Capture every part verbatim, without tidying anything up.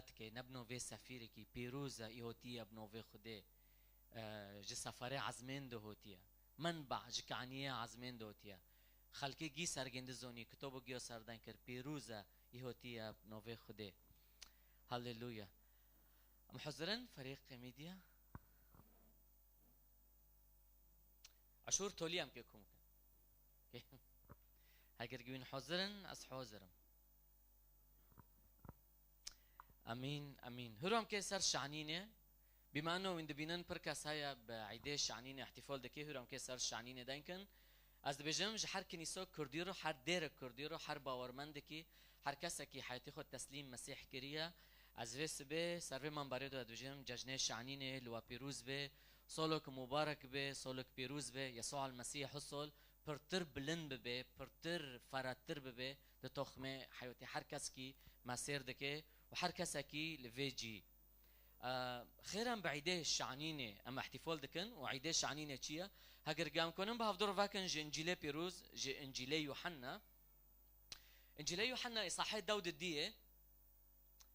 dike, ne bi novê sefîrekî, pêroz e, î hotiye bi novê Xwedê. E, ji seferê ezmên de hotiye. Menba, ji kaniyê ezmên de hotiye. Xelkê gî sergên dizonî, kitobo giyo serden kir, pêroz e, î hotiye bi novê Xwedê. Haleluya. Em huzir in, ferîqê medya? Eşûr tolî em kê kom kin. Heger wîn hozir in, ez hozir im. Emîn, emîn. Hûram kê ser şanînê. Bîmano wîn dibînin pir kes heye bi eydê şanînê îhtîfal dike, hûram kê ser şanînê denkin. Ez dibêjim ji her kinîso kurdî ro, her dêrek kurdî ro, her bawermendekî, her kesekî heyatê xwe teslîm Mesîh kiriye, ez vê sibê ser vê memberê de dibêjim, cejnê şanînê li we pîroz be, solek mubarek be, solek pîroz be, Yesû el Mesîh husol pirtir bilind bibe, pirtir feretir bibe, di toxmê heyatê her kesekî mesêr dike û her kesekî li vê cî. E, xêr em bi eydê şanînê em îhtîfal dikin û eydê şanînê çi ye? Heger gam konin bi hevdor vekin ji Încîlê Pîroz, ji Încîlê Yuhanna. Încîlê Yuhanna îsahê dew di diyê.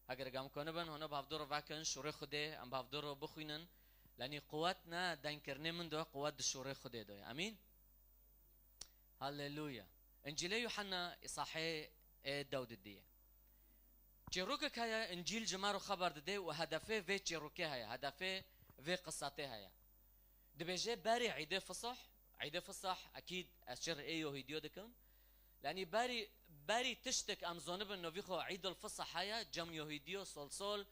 Heger gam konibin, hona bi hevdor vekin, şûrê Xwedê, em bi hevdor bixwînin. Lenî quwet ne dengkirinê min de, quwet di şûrê Xwedê de ye. Emîn? Haleluya. Încîlê Yuhanna îsahê ê dew di diyê. Çêrokek heye, Încîl ji me re xeber dide û hedefê vê çêrokê heye, hedefê vê qisatê heye. Dibêje berî Eydê Fisah, Eydê Fisah, ekîd ez çir ê Yohîdiyo dikim. Lenî berî, berî tiştek em zonibin novî xwe Eydul Fisah heye, cem Yohîdiyo sol sol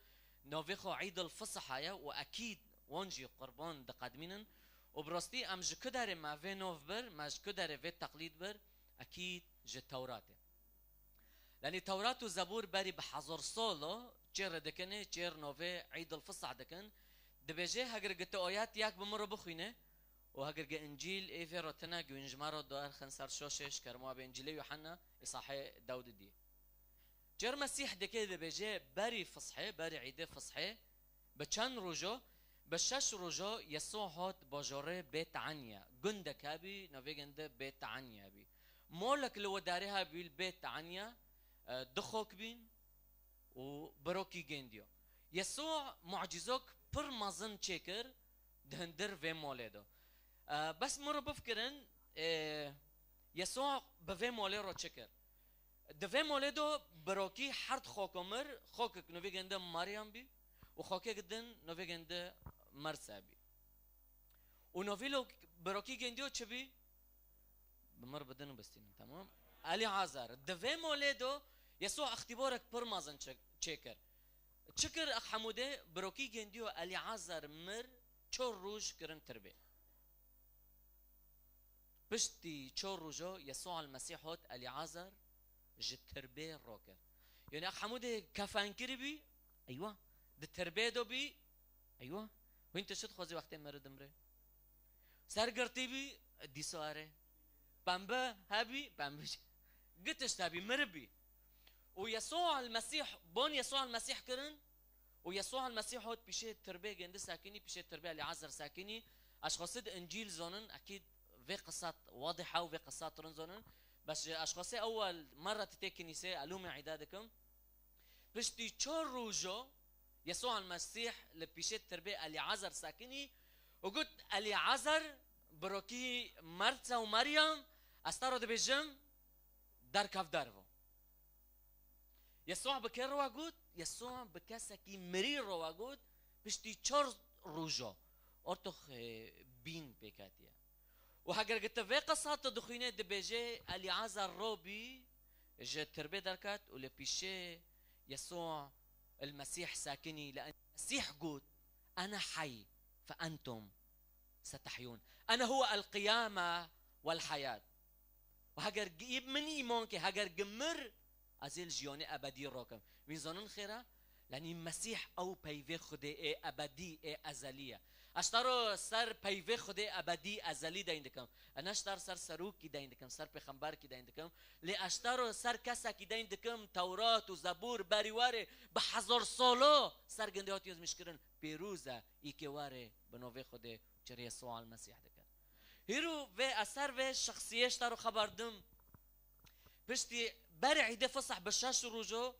novî xwe Eydul Fisah heye û ekîd wan jî qurban diqedmînin. Û bi rastî em ji ku derê me vê nov bir, me ji ku derê vê teqlîd bir, ekîd ji Tewratê. Lenî Tewrat û Zebûr berî bi hezar solo çêr dikinê, çêr novê Eydul Fisah dikin. Dibêje, heger gi tu ayet yek bi min re bixwîne û heger gi Încîl ê vê re tine, gi wîn ji me re derxin ser şoşê, ji kerema be Încîlê Yuhanna, îsahê dew di diyê. Çêr Mesîh dike dibêje, berî Fishê, berî Eydê Fishê, bi çend rojo, bi şeş rojo Yesû hat bajorê Bêtanya. Gundek hebî, navê ginde Bêtanya bî. Molek li we derê hebî li Bêtanya, e, du xok bîn û birokî gendiyo. Yesû mucîzok pir mezin çêkir di hindir vê molê de. E, bes min re bifikirin, e, Yesû bi vê molê re çi kir? Di vê molê de birokî herd xoko mir, xokek novê gende Meryem bî û xokek din novê gende Mersa bî. Û novî lo birokî gendiyo çi bî? Bi mir bidin û bistînin, tamam? Elîazar. Di vê molê de Yesû îxtîbarek pir mezin çê-, çêkir. Çi kir ex hemûdê? Birokî gendiyo Elîazar mir, çor roj kirin tirbê. Piştî çor rojo Yesû el Mesîh hot Elîazar ji tirbê rokir. Yanî ex hemûdê kefen kiribî, eywa, di tirbê de bî, eywa. Hûn tişt xwezî wextê meri dimrê. Sergirtî bî, dîsa erê. Pembe hebî, pembe jî. Gi tişt hebî, miribî. Û Yesû el Mesîh, bon Yesû el Mesîh kirin, û Yesû el Mesîh hot pîşê tirbê gendi sekinî, pîşê tirbê Elîazar sekinî. Eşxosî di Încîl zonin, ekîd vê qisat wadiha û vê qisat rin zonin. Bes ji eşxosê ewel merra tê kînîsê elûmê îda dikim. Piştî çor rojo Yesû el Mesîh li pîşê tirbê Elîazar sekinî û got, Elîazar, birokî Mersa û Meryem, ez te re dibêjim, derkev dervo. Yesû bi kê re wa got? Yesû bi kesekî mirî re wa got, piştî çar rojo ortox, e, bîn pêk hatiye. Û heger gi tu vê qisat dixwîne dibêje, Elîazar robî ji tirbê derket û li pîşê Yesû el Mesîh sekinî, li Mesîh got, Ene hey fe entum setehyûn. Ene huwe el qiyame wel heyat. Û heger gi-, min îman ke, heger gi mir, ez ê li jiyanê ebedî rokim. Wîn zanin xêr e? Lenî Mesîh ew peyvê Xwedê ê ebedî, ê ezelî ye. Ez ji te re ser peyvê Xwedê ebedî, ezelî deyn dikim. Ez ne ji te re ser serokî deyn dikim, ser pêxemberkî deyn dikim. Lê ez ji te re ser kesekî deyn dikim, Tewrat û Zebûr berî warê bi hezar solo ser gindê hatiye zimîşkirin. Pêroz e, î ke warê bi novê Xwedê çirê Yesû el Mesîh dike. Hîro vê eser vê şexsiyê ji te re xeber dim. Piştî berê Îdê Fiseh bi şeş rojo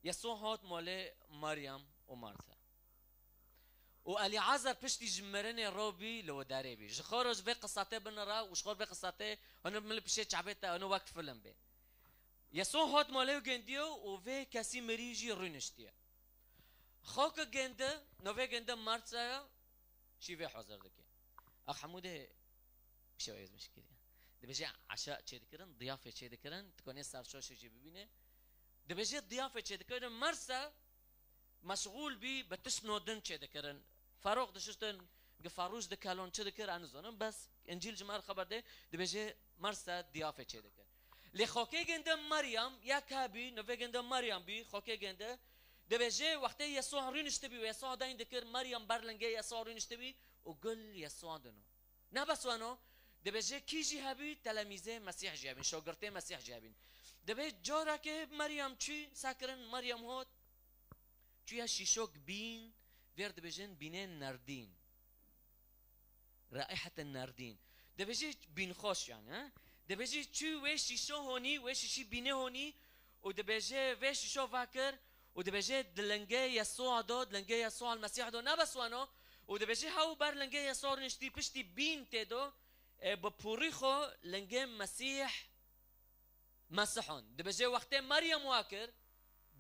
Yesû hat malê Meryem û Marta. Û Elîazar piştî ji mirinê robî li widarê bî. Ji xwe re ji vê qisatê binira û ji xwe re vê qisatê hûn min li pişê çavê te hûn wek film bê. Yesû hat malê û gendiye û vê kesî mirî jî rûniştiye. Xwe ke gende, no vê gende Marta ye, şîvê hazir dike. Ex hemû dê pişewe yezmiş kiriye. Dibêje eşa çêdikirin, diyafê çêdikirin, tu konê ser şaşê jî bibîne. Dibêje diyafê çêdikirin, Marta meşgûl bî bi tişt nodin çêdikirin. Feroq dişiştin, gifarûş dikelon çi dikir, ez nizanim, bes Încîl ji me re xeber de, dibêje Marta diyafê çêdikir. Lê xokê gende Meryem, ya ka bî, nivê gende Meryem bî, xokê gende, dibêje wextê Yesûa rûniştibî û Yesûa dayîn dikir, Meryem ber lingê Yesûa rûniştibî û gul Yesûa dino. Ne bes weno, dibêje kî jî hebî, telemîzê Mesîh jî hebîn, şogirtê Mesîh jî hebîn. Dibê carekê Meryem çû, sekirin Meryem hot, çûye şîşok bîn, vêr dibêjin bînê nerdîn. Raîheten nerdîn. Dibêje bînxweş yani, he? Dibêje çû wê şîşo honî, wê şîşî bînê honî û dibêje vê şîşo vekir û dibêje di lingê Yesûa do, di lingê Yesûa Mesîh do, ne bes weno û dibêje hew ber lingê Yesûa rûniştî piştî bîn tê do, e, bi pûrî xwe lingê Mesîh mesihon. Dibêje wextê Meryem wa kir,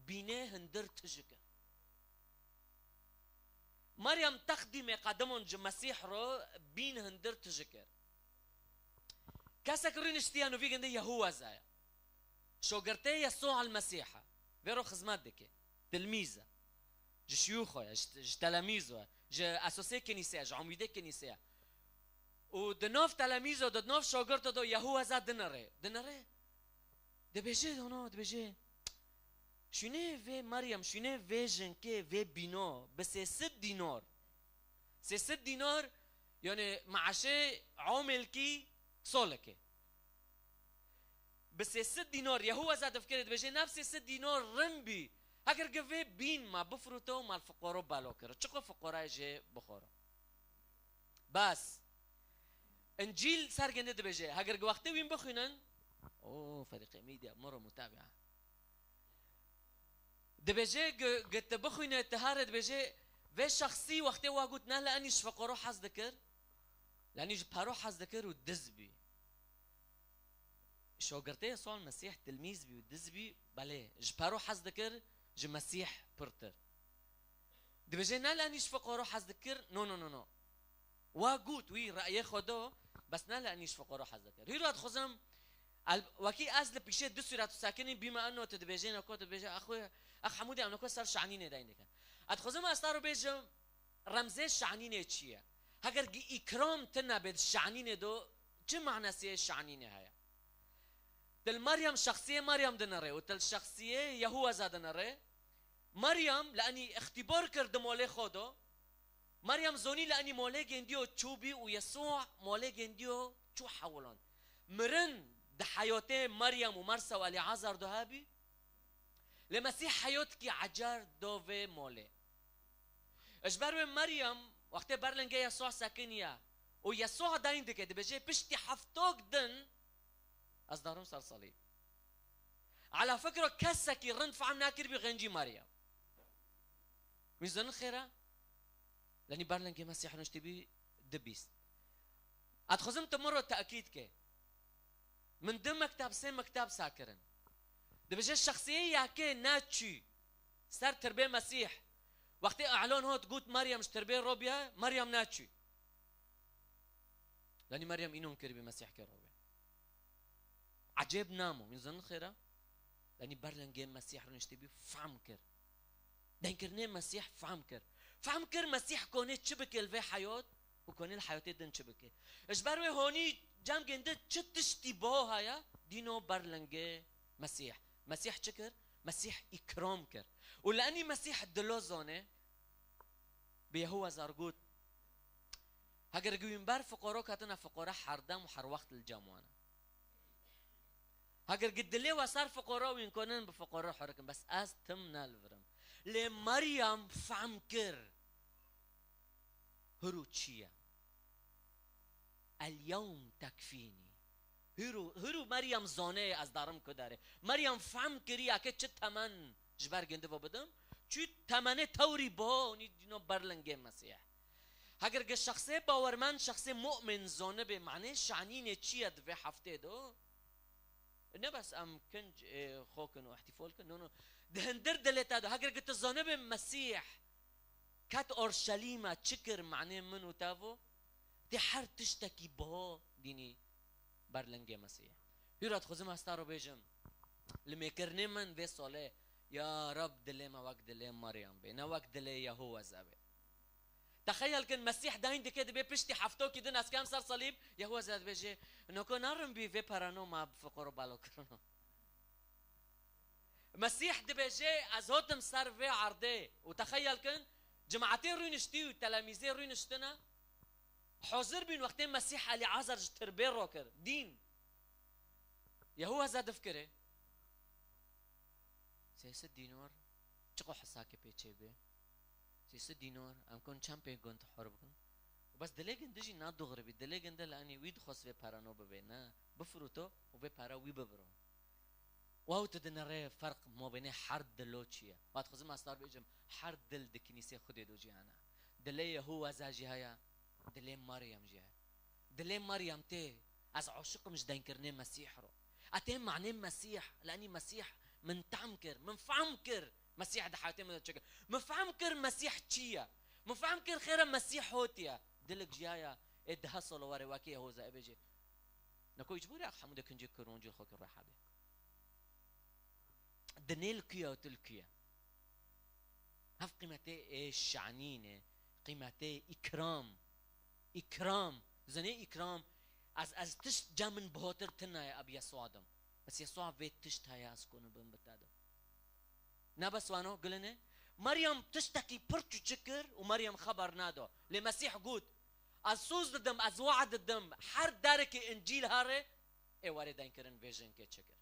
bînê hundir tijike. Meryem teqdîmê qedimon ji Mesîh re bîn hundir tijikir. Kesek rûniştiye nûvî ginde Yehûweza ye. Şogirtê Yesûa el Mesîh e. Vê ro xizmet dike. Tilmîz e. Ji şiyûxo ye, ji, ji telemîzo ye, ji esosê kinîse ye, ji umîdê kinîse ye. Û di nav telemîzo de, di nav şogirto de Yehûweza dinere. Dinere. Dibêje, dana, dibêje. Şûnê vê Meryem, şûnê vê jinkê, vê bîno, bi sê sed dînar. Sê sed dînar, yani maaşê amêlkî solekê. Bi sê sed dînar, Yehûweza difikirê dibêje, ne bi sê sed dînar rind bî. Heger gi vê bîn ma bifrûto, ma li fiqoro belo kir. Çiqo fiqorayê jê bixoro. Bes. Încîl ser gende dibêje, heger gi wextê wîn bixwînin, o, ferîqê medya, miro mutabia. Dibêje, gi, gi tu bixwîne, tu here dibêje, vê şexsî wextê wa got, ne li enî ji fiqoro hez dikir, li enî ji pero hez dikir û diz bî. Şogirtê Yesûa Mesîh tilmîz bî û diz bî, belê, ji pero hez dikir, ji Mesîh pirtir. Dibêje, ne li enî ji fiqoro hez dikir, no, no, no, no. Wa got, wî reyê xwe do, bes ne li enî ji fiqoro hez dikir. Hîra dixwazim, el-, wekî ez li pîşê du sûret û sekinî bîme eno tu dibêje, neko tu dibêje, exwe, ex hemû dê em neko ser şanînê deyn dikin. Ez dixwazim ez te ro bêjim, remzê şanînê çi ye? Heger gi îkram tine bê di şanînê do, çi manasê şanînê heye? Til Meryem şexsiyê Meryem dinere û til şexsiyê Yehûweza dinere. Meryem li enî îxtîbar kir di molê xwe do. Meryem zonî li enî molê gendiyo çû bî û Yesûa molê gendiyo çû hewlan. Mirin di heyatê Meryem û Marsa û Elîazar do hebî. Lê Mesîh heyotkî ecer do vê molê. Ji ber wê Meryem wextê ber lingê Yesûa sekiniye û Yesûa dayîn dike, dibêje, piştî heftok din ez darim ser salîb. Ala fikro kesekî rind fehm nakiribî xencî Meryem. Wî zonin xêr e? Lenî ber lingê Mesîh rûniştibî du bîst. Ez dixwazim tu min ro tekîd ke. Min du mekteb, sê mekteb sa kirin. Dibêje şexsiyê yekê neçû ser tirbê Mesîh. Wextê e'lan hat got Meryem ji tirbê robiye, Meryem neçû. Lenî Meryem înon kiribî Mesîh ke robe. Ecêb namo, min zin xêra. Lenî ber lingê Mesîh rûniştibî fehm kir. Deynkirinê Mesîh fehm kir. Fehm kir Mesîh konê çi bike li vê heyat û konê li heyatê din çi bike. Ji ber wê honî cem gende çi tiştî biho heye, dîno ber lingê Mesîh. Mesîh çi kir? Mesîh îkram kir. Û li enî Mesîh dilo zane, bi Yehûweza got, heger gi wîn ber fiqoro ketine, fiqore herdem û her wext li cem wan e. Heger gi dilê we ser fiqoro wîn konin, bi fiqoro horikin, bes ez tim ne li vir im. Lê Meryem fehm kir. Hiro çi ye? El yewm tekfînî. Hiro, hiro Meryem zanê ez darim ku derê. Meryem fehm kiriye ke çi temen Ji ber gindi ve bidim. Çû temenê tewrî bo, nî dîno ber lingê Mesîh. Heger ge şexsê bawermend, şexsê mu'min zonibe, manê şanînê çi ye di vê heftê de? Ne bes em kinc, e, xo kin û ihtifal kin, no, no. Di hindir dilê te de, heger ge tu zonibe Mesîh ket Orşelîma, çi kir manê min û te vo, tê her tiştekî biho dînî ber lingê Mesîh. Hûra dixwazim hesta ro bêjim, li mêkirinê min vê solê, ya Reb dilê me wek dilê Meryem bê, ne wek dilê Yehûweza bê. Texeyel kin Mesîh dayîn dike dibê piştî heftokî din ez kem ser salîb, Yehûweza dibêje, noko narin bî vê perano ma bi fiqor û balo kirino. Mesîh dibêje, ez hotim ser vê erdê û texeyel kin, cimatê rûniştî û telemîzê rûniştine, hozir bîn wextê Mesîh Elîazar ji tirbê rokir. Dîn. Yehûweza difikire. Sê sed dînar, çiqo hesakê pê çêbe? Sê sed dînar, em kon çend pê gund hor bikin? Û bes dilê gindi jî nadoxiribî, dilê gindi li enî wî dixwest vê perano bibê, ne, bifirûto û vê pera wî bibiro. Wow, tu dinere ferq mabênê her dilo çi ye? Wa dixwazim ez tar bêjim, her dil di kinîsê Xwedê do cî hene. Dilê Yehûweza jî heye, dilê Meryem jî heye. Dilê Meryem tê, ez aşiqim ji dengkirinê Mesîh ro. A tê manê Mesîh, lenî Mesîh min tam kir, min fehm kir. Mesîh di heyatê min de çi kir. Min fehm kir Mesîh çi ye. Min fehm kir xêra Mesîh hotiye. Dilik jiyaye, ê dehe solo were wekî Yehûweza ê bêjê. Neko îcbûrî hemû de kincê kironcî xwe kir reha bê. Dinê li kuya û tu li kuya. Hev qîmetê ê şanînê, qîmetê îkram. Îkram. Zenê îkram. Ez, ez tişt ca min bihotir tinaye ab Yesûa dim. Bes Yesûa vê tişt heye ez konu bim bi te dim. Ne bes wano, gilene? Meryem tiştekî pir çûçik kir û Meryem xeber nado. Lê Mesîh got, ez soz didim, ez wad didim, her derekê Încîl here, ê were dengkirin vê jinkê çi kir.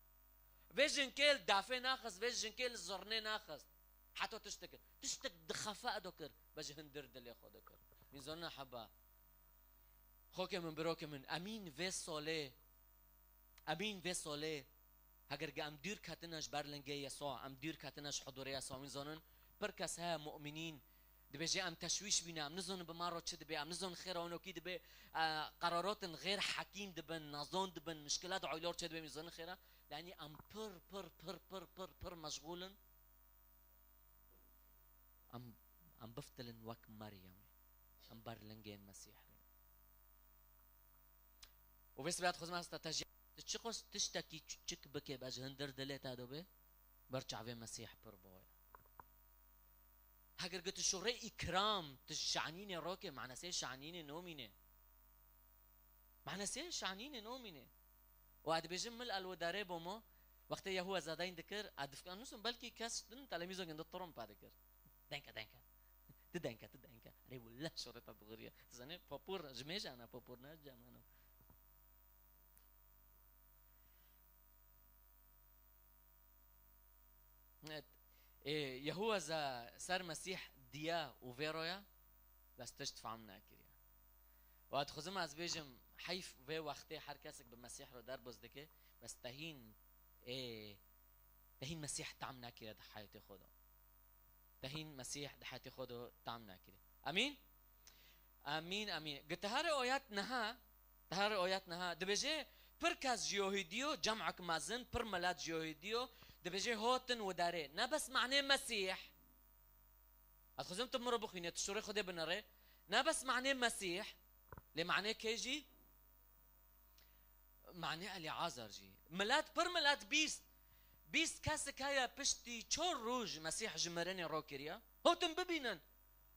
Vê jinkê li dafê naxist, vê jinkê li zirnê naxist. Heta tiştek, tiştek di xefe do kir, be ji hindir dilê xwe do kir. Min zona heba. Xokê min, birokê min, emîn vê solê, emîn vê solê, heger ge em dûr ketine ji ber lingê Yesûa, em dûr ketine ji hudûrê Yesûa, min zonin, pir kes heye mu'minîn, dibêje em teşwîş bîne, em nizonin bi ma ro çi dibe, em nizonin xêra wano kî dibe, e, qerarotin xêr hekîm dibin, nazon dibin, mişkilat oylor çi dibe, min zonin xêra, yanî em pir, pir, pir, pir, pir, pir meşgûl in. Em, em biftilin wek Meryemê. Em ber lingê Mesîh bîn. Û vê sibê dixwazim ez te tejî, tu çiqas tiştekî çik bike be ji hindir dilê te dobe, ber çavê Mesîh pir boye. Heger got tu şorê îkram, tu şanînê roke, manasê şanînê nomîne. Manasê şanînê nomîne. Û ez dibêjim mil elwedare bomo, wextê Yehûweza dayîn dikir, ez difikirim, nûsim belkî kes din telemîzo gindi trompa dikir. Denke, denke. Tu denke, tu denke. Erê wille şorê te bixiriye. Tu zanî papûr, ji mêj ana papûr, ne cem ana. Evet. Ê, Yehûweza ser Mesîh diya û vê roya, bes tişt fam nekiriye. Û ez dixwazim ez bêjim, heyf vê wextê her kesek bi Mesîh re derbas dike, bes te hîn, ê, te hîn Mesîh tam nekiriye di heyatê xwe de. Te hîn Mesîh di heyatê xwe de tam nekiriye. Emîn? Emîn, emîn. Gi teherê oyat niha, teherê oyat niha, dibêje, pir kes ji Yahûdiyo, cem'ek mezin, pir milet ji Yahûdiyo, dibêje, hotin widarê. Ne bes manê Mesîh. Ez dixwazim tu min re bixwîne, tu şûrê Xwedê binere. Ne bes manê Mesîh, lê manê kê jî? Manê Elîazar jî. Milet, pir milet bîst. Bîst kesek heye piştî çar roj Mesîh ji mirinê rokiriye. Hotin bibînin.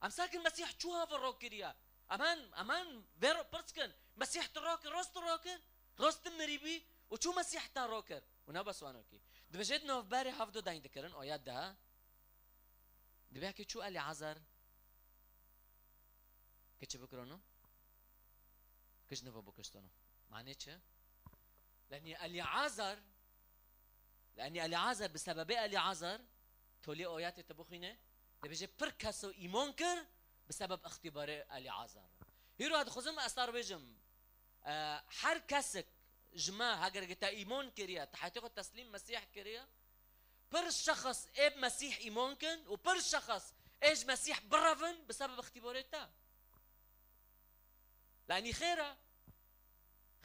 Em sakin Mesîh çû hava rokiriye. Eman, eman vê ro-, pirs kin. Mesîh tu rokir, rost tu rokir? Rost tu mirî bî û çû Mesîh te rokir? Û ne bes wano kî. Dibêje di navberê hevdo dayîn dikirin, oya de. Dibê ke çû Elîazar, ke çi bikirano? Ke ji niva bikiştano. Manê çi? Lenî Elîazar, lenî Elîazar, bi sebebê Elîazar, tolê oyatê te bixwîne, dibêje pir keso îmon kir, bi sebeb îxtîbarê Elîazar. Hîro dixwazim ez tar bêjim, e, her kesek ji me heger ke te îmon kiriye, te heyatê xwe teslîm Mesîh kiriye, Pir şexs ê bi Mesîh îmon kin û pir şexs ê ji Mesîh birevin bi sebeb ixtîbarê te. Lanî xêr e.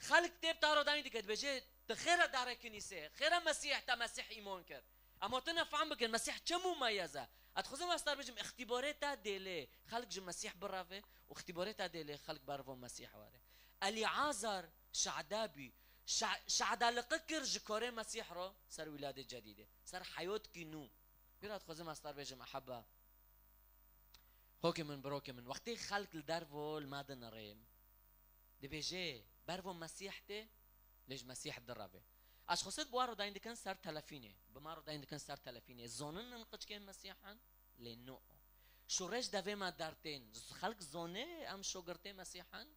Xelk tê bi te re dayîn dike, dibêje, tu xêr e darê kinîsê, xêr e Mesîh te Mesîh îmon kir. Em hatine fehm bikin, Mesîh çi mumeyez e. Ez dixwazim ez te re bêjim, ixtîbarê te dêlê, xelk ji Mesîh bireve û ixtîbarê te dêlê, xelk ber van Mesîh were. Elîazar şehda bî, şe-, şehda liqi kir ji karê Mesîh re ser wîladê cedîdê, ser heyotkî nû. Pêra dixwazim ez te re bêjim, ehebba. Xokê min, birokê min, wextê xelk li dervo li me dinirê, dibêje, ber vo Mesîh tê, lê ji Mesîh direve. Ez xwesêt bi wan re dayîn dikin ser telefînê, bi me re dayîn dikin ser telefînê. Zonin in qiçkên Mesîh in, lê no. Şûreş devê me dertên. Z-, xelk zone em şogirtê Mesîh in,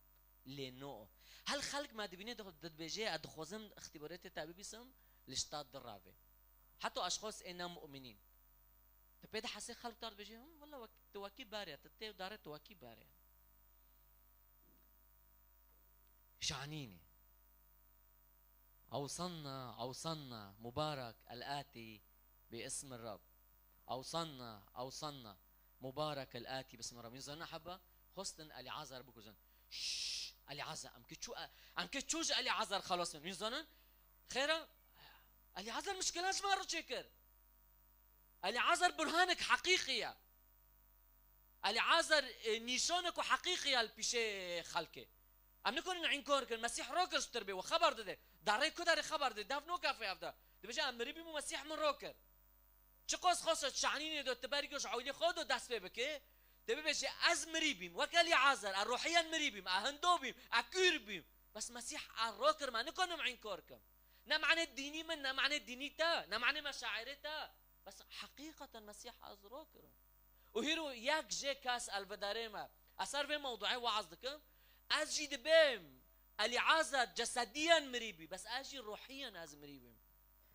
lê no. Hel xelk me dibîne di-, dibêje, ez dixwazim ixtîbarê tê te bibîsim, lê ji te direve. Heta eşxos ê ne mu'minîn. Tu pê dihesê xelk te re dibêje, "Him, wela wek-, tu wekî berê, tu tê darê tu wekî berê." Şanînê. Awsanna, awsanna, mubarak el-atî bi ismi Rab. Awsanna, awsanna, mubarak el-atî bi ismi Rab. Min zana heba, xwestin Elîazar bikujin. Şşş, Elîazar, em ki çû, em ki çû ji Elîazar xelas bin. Min zanin, xêra, Elîazar mişkila ji me re çêkir. Elîazar burhanek heqîqî ye. Elîazar, e, nîşanek û heqîqî ye li pîşê xelkê. Em nikarin înkar kin. Mesîh rakir ji tirbê, we xeber dide. Darê ku darê xeber dide. Dev noke fê ev de. Dibêje, "Em mirî bîm û Mesîh min rakir." Çiqas xweş e, şanînê de tu berî ku ji ewlê xwe de dest pê bike, tu bibêje, "Ez mirî bîm, wek Elîazar, ez ruhiyen mirî bîm, ez hindo bîm, ez kûr bîm. Bes Mesîh ez rakir, me nikanim înkar kim." Ne manê dînî min, ne manê dînî te, ne manê meşairê te. Bes heqîqeten Mesîh ez rakirim. Û hîro yek jê kes elvedarê me. Ez ser vê mewduê weaz dikim. Ez jî dibêm Elîazar cesediyen mirî bî, bes ez jî ruhiyen ez mirî bîm.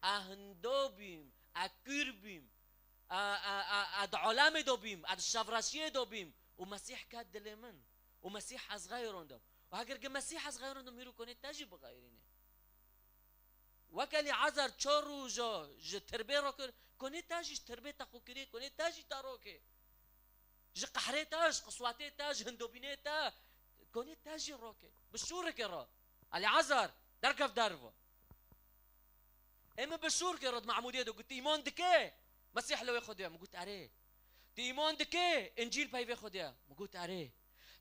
Ez hindo bîm, ez kûr bîm, ez, ez, ez, ez di alemê de bîm, ez di şevreşiyê de bîm. Û Mesîh ket dilê min. Û Mesîh ez xeyrondim. Û heger gi Mesîh ez xeyrondim, hîro konê te jî bixeyrînê. Wek Elîazar çar roja ji tirbê rakir, konê te jî ji tirbê te xwe kirê, konê te jî te rokê. Ji qehrê te, ji qiswetê te, ji hindobînê te, konê te jî rokê. Bi şûrikê re. Elîazar, derkev derve. Ê min bi şûrikê re di Mehmûdiyê de got, "Tu îman dikê Mesîh lewê Xwedê ye?" Min got, "Erê." "Tu îman dikê Încîl peyvê Xwedê ye?" Min got, "Erê."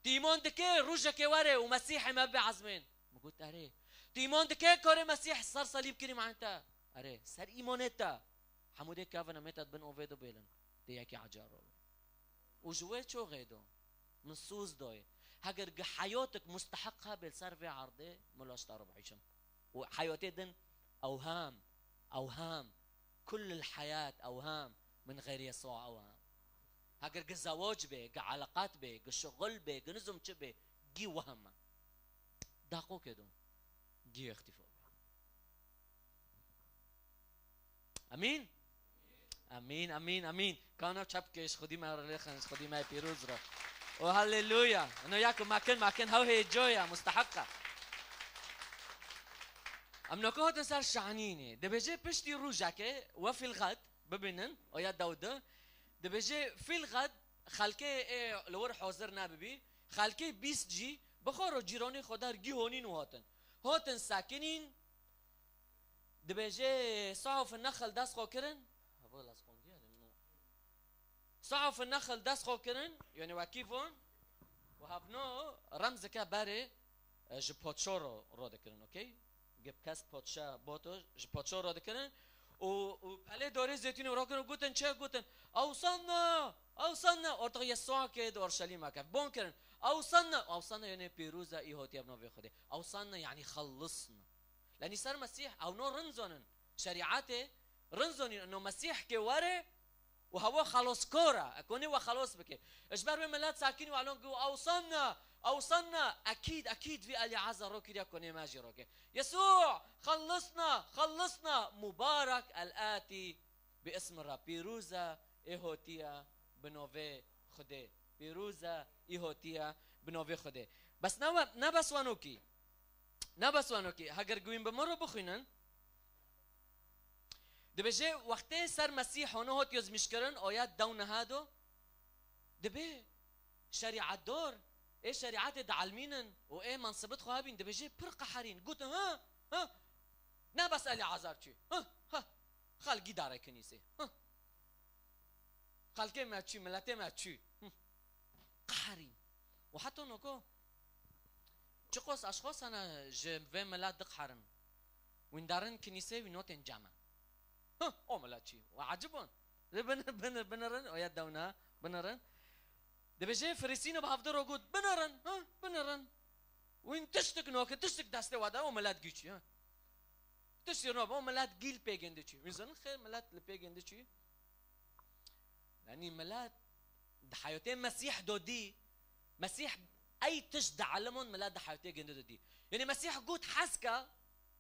"Tu îman dikê rojekê were û Mesîhê me bibe ezmên?" Min got, "Erê." "Tu îman dikê karê Mesîh ser selîb kirî mane te?" "Erê." Ser îmanê te, hemû dê kevin em ê te di bin ovê de bêlin. Dê yekî ecar robe. Û ji wê çoxê do, min soz dayê. Heger gi heyatek musteheq hebê li ser vê erdê, min laş te re bihişim. Û heyatê din ewham, ewham, kullil heyat ewham, min xeyrî Yesûa ewham. Heger gi zewac bê, gi eleqat bê, gi şixul bê, gi nizim çi bê, gî wehm e. Daqokê do, gî îxtîfa bê. Emîn? Emîn, emîn, emîn. Kana çepkê ji Xwedî me re lêxin, ji Xwedî me pîroz re. O haleluya. Ino ya ku mekin, mekin hew hê coya, musteheq e. Em noko hatin ser şanînê. Dibêje piştî rojekê, we fîl xet, bibînin, oya dewde. Dibêje fîl xet, xelkê ê li wir hazir nebibî. Xelkê bîst jî, bi xwe re cîranê xwe der gî honîn û hatin. Hatin sekinîn, Dibêje, "Sahuf nexil dest xwe kirin." Hevo lez qondiye ne. "Sahuf nexil dest xwe kirin, yani wekî von." Û hevno remzike berê, e, ji poço ro, ro dikirin, okey? Gib kes poçe boto, ji poço ro dikirin. Û, û pelê dorê zeytûnê ro kirin û gotin, çi gotin? "Awsanna! Awsanna!" Ortax Yesûa ke di Orşelîma ke. Bon kirin. "Awsanna!" Awsanna yani pîroz e, î hotiye bi navê Xwedê. "Awsanna" yani xellisna. Lenî ser Mesîh, ew no rind zonin. Şerîetê rind zonîn, ino Mesîh ke were û hewa xeloskor e, e konê we xelos bike. Ji ber wê milet sakîn û elon got, "Awsanna, awsanna, ekîd, ekîd vî Elîazar ro kiriye konê me jî roke." Yesû, xellisna, xellisna, mubarek el-atî bi ismi Rab. Pîroz e ê hotiye bi novê Xwedê. Pîroz e ê hotiye bi novê Xwedê. Bes ne we, ne bes wenokî. Ne bes wenokî. Heger guhîn bi min re bixwînin. Dibêje, wextê ser Mesîh hona hot yozmîşkirin, oyat dew niha do, dibê şerîetdor, ê şerîetê dielmînin û ê mensibit xwe hebîn, dibêje pir qeherîn. Gotin, ha, ha, ne bes Elîazar çû, ha, ha, xelkî dare kinîsê, ha. Xelkê me çû, miletê me çû. Hı. Qeherîn. Û heta noko çiqos eşxos hene ji vê milet diqeherin. Wîn derin kinîsê wî notên cem e. Hı, o milet çû. Û ecibon. Bin-, bin-, binirin, oya dewna, binirin. Dibêje Firîsîno bi hevdi ro got, binirin, hı, binirin. Wîn tiştik noke, tiştik destê we de, o milet gî çû, hı. Tiştî no, o milet gî li pê gêndî çû. Wîn zanin xêr milet li pê gêndî çû. Yanî milet di heyatê Mesîh do dî, Mesîh ey tişt dielmon milet di heyatê gêndî do dî. Yanî Mesîh got hez ke,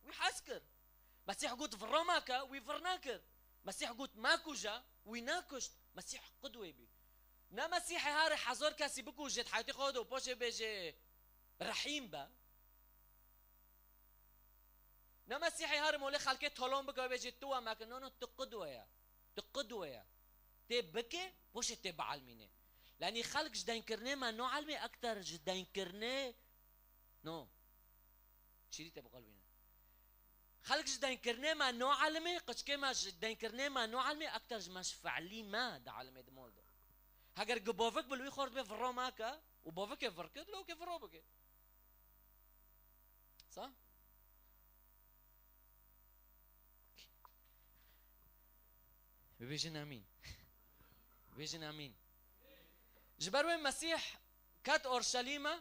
wî hez kir. Mesîh got viro meke, wî vir nekir. Mesîh got mekuje, wî nekuşt. Mesîh qudwê bî. Ne Mesîhê herê hezar kesî bikuje di heyatê xwe de û paşê bêje rehîm be. Ne Mesîhê herê molê xelkê talon bike, bêje tu we meke. No, no, tu qudwe ye. Tu qudwe ye. Tê bike, paşê tê bielmîne. Lanî xelk ji deynkirinê me naelmê ekter ji deynkirinê, no. Şîrî tê biqelbîne. Xelk ji deynkirinê me naelmê, qiçkê me ji deynkirinê me naelmê, ekter ji me ji fe'lî me dielmê di mol de. Heger gi bavik bi li wî xort bê viro meke û bavikê vir kir, lewkê viro bike. Sa? Bibêjin amîn. Bibêjin amîn. Ji ber wê Mesîh ket Orşelîme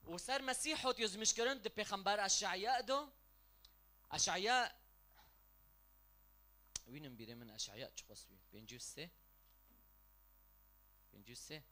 û ser Mesîh hot yozmîşkirin di pêxember Eşaya do. Eşaya, wînin bîrê min Eşaya çiqos bî? Pêncî û sê. Pêncî û sê.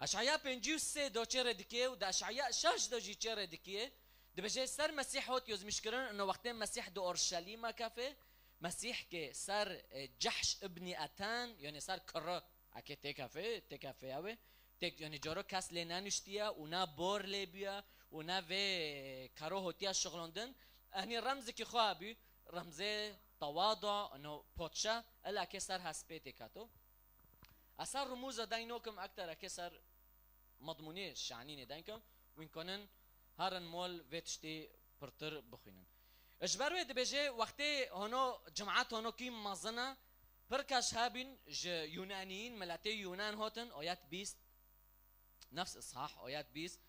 Eşaya pêncî û sê do çê re dikê û di Eşaya şeş do jî çê re dikê. Dibêje ser Mesîh hot yozmîşkirin, ino wextê Mesîh di Orşelîma kefê, Mesîh ke ser, e, Cehş ibnî Eten, yanî ser kiri, eke tê kefê, tê kefê ew ê, tê, yanî caro kes lê neniştiye û ne bor lê bûye û ne vê karo hotiye şixlandin, enî remzekî xwe hebû, remzê tewada, ino potşe, ila ke ser hespê tê keto. Ez ser rumûza deyn nokim, ekter eke ser medmûnê şanînê deyn kim, wîn konin herin mol vê tiştê pirtir bixwînin. Ji ber wê dibêje, wextê hono cimat hono kî mezin e, pir kes hebîn ji Yunaniyîn, miletê Yunan hotin, ayet bîst, nefs ishah, ayet bîst,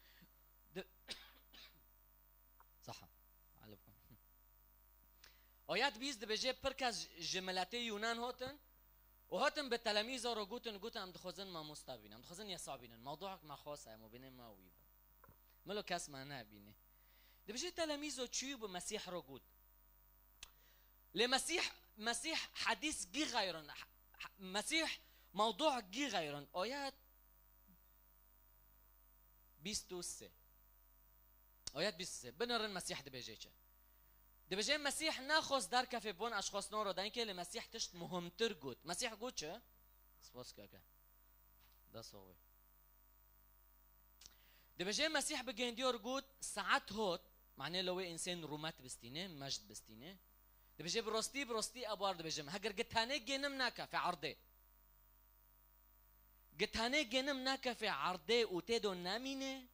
di-, Saha. Alif. Ayet bîst dibêje, pir kes ji miletê Yunan hotin û hatin bi telemîza ro gotin, gotin, em dixwazin mamosta bînin, em dixwazin Yesa bînin. Mewduek me xwest e, mubînê me wî bû. Milo kes me nebîne. Dibêje telemîzo çûyî bi Mesîh ro got. Lê Mesîh, Mesîh hedîs gî xeyrin, he-, he-, Mesîh mewdu gî xeyrin. Ayet bîst û sê. Ayet bîst û sê. Binirin Mesîh dibêje çi? Dibêje Mesîh nexwest derkefê bon eşxosnon ro denkê, lê Mesîh tişt muhimtir got. Mesîh got çi? Spas keke. Dest xwe. Dibêje Mesîh bi gêndiyor got, saet hot, manê lo wê însên rûmet bistîne, mejd bistîne. Dibêje bi rostî, bi rostî ebar dibêjim. Heger gi tenê gênim neke fe erdê. Gi tenê gênim neke fe erdê û tê do nemîne,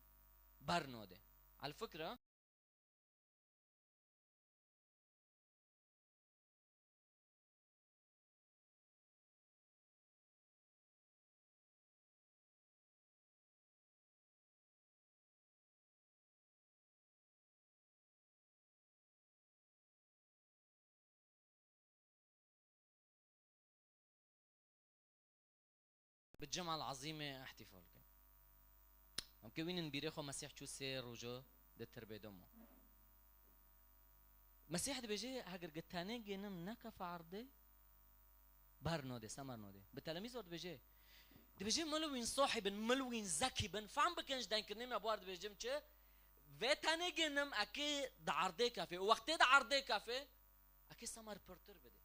ber node. Al fikra. Bi Cemal Azîmê îhtîfal kin. Em ke wînin bîrê xwe Mesîh çû sê rojo di tirbê de ma. Mesîh dibêje, heger gi tenê gênim neke fe erdê, ber nodê, semer nodê. Bi telemîz wer dibêje. Dibêje, mil wîn sohî bin, mil wîn zekî bin, fehm bikin ji denkirnê me, bar dibêjim çi? Vê tenê gênim eke di erdê kefê. Û wextê di erdê kefê, eke semer pirtir bidê.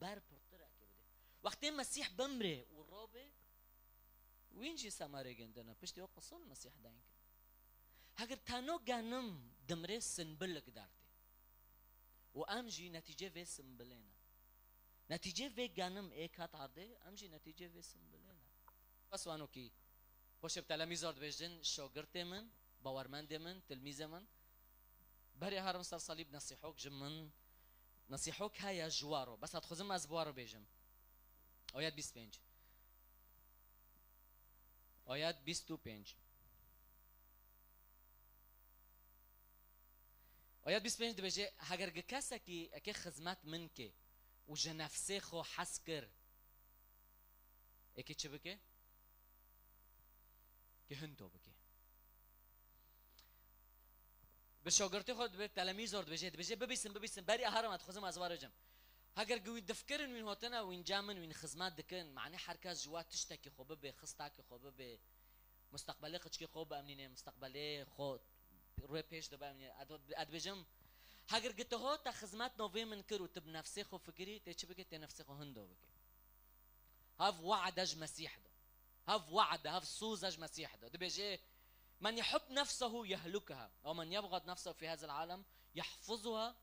Ber pirtir eke bidê. Wextê Mesîh bimrê û robê, wîn jî semerê gindine. Piştî o qisol Mesîh deyn kir. Heger teno genim dimrê sinbilik dertê. Û Û em jî netîcê vê simbilê ne. Netîcê vê genim ê ket erdê, em jî netîcê vê simbilê ne. Bes wanokî, poşê bi telemîzor dibêjin, şogirtê min, bawermendê min, tilmîzê min, berê herim ser salîb nesîhok ji min, nesîhok heye ji waro. Bes ez dixwazim ez bi waro bêjim. Ayet bîst pênc. Ayet bîst û pênc. Ayet bîst pênc dibêje, heger gi kesekî eke xizmet min ke û ji nefsê xwe hez kir, eke çi bike? Ke hindo bike. Bi şogirtê xwe dibe, telemîzor dibêje, dibêje, bibîsin, bibîsin, berî aharim, ez dixwazim ez warêjim. Heger gi wî difikirin wîn hotine, wîn ca min, wîn xizmet dikin, manî her kes ji wa tiştekî xwe bibe, xistakî xwe bibe, musteqbelê qiçkê xwe biemnîne, musteqbelê xwe rê pêş de biemnîne. Ed, ed dibêjim, heger gi te ho te xizmet novê min kir û tu bi nefsê xwe fikirî, tê çi bike, tê nefsê xwe hindo bike. Hev we'de ji Mesîh de. Hev we'de, hev sûze ji Mesîh de. Dibêje, "Men yuhib nefsehu yehlukeha, ve men yebgad nefsehu fi hazal alem yahfuzuha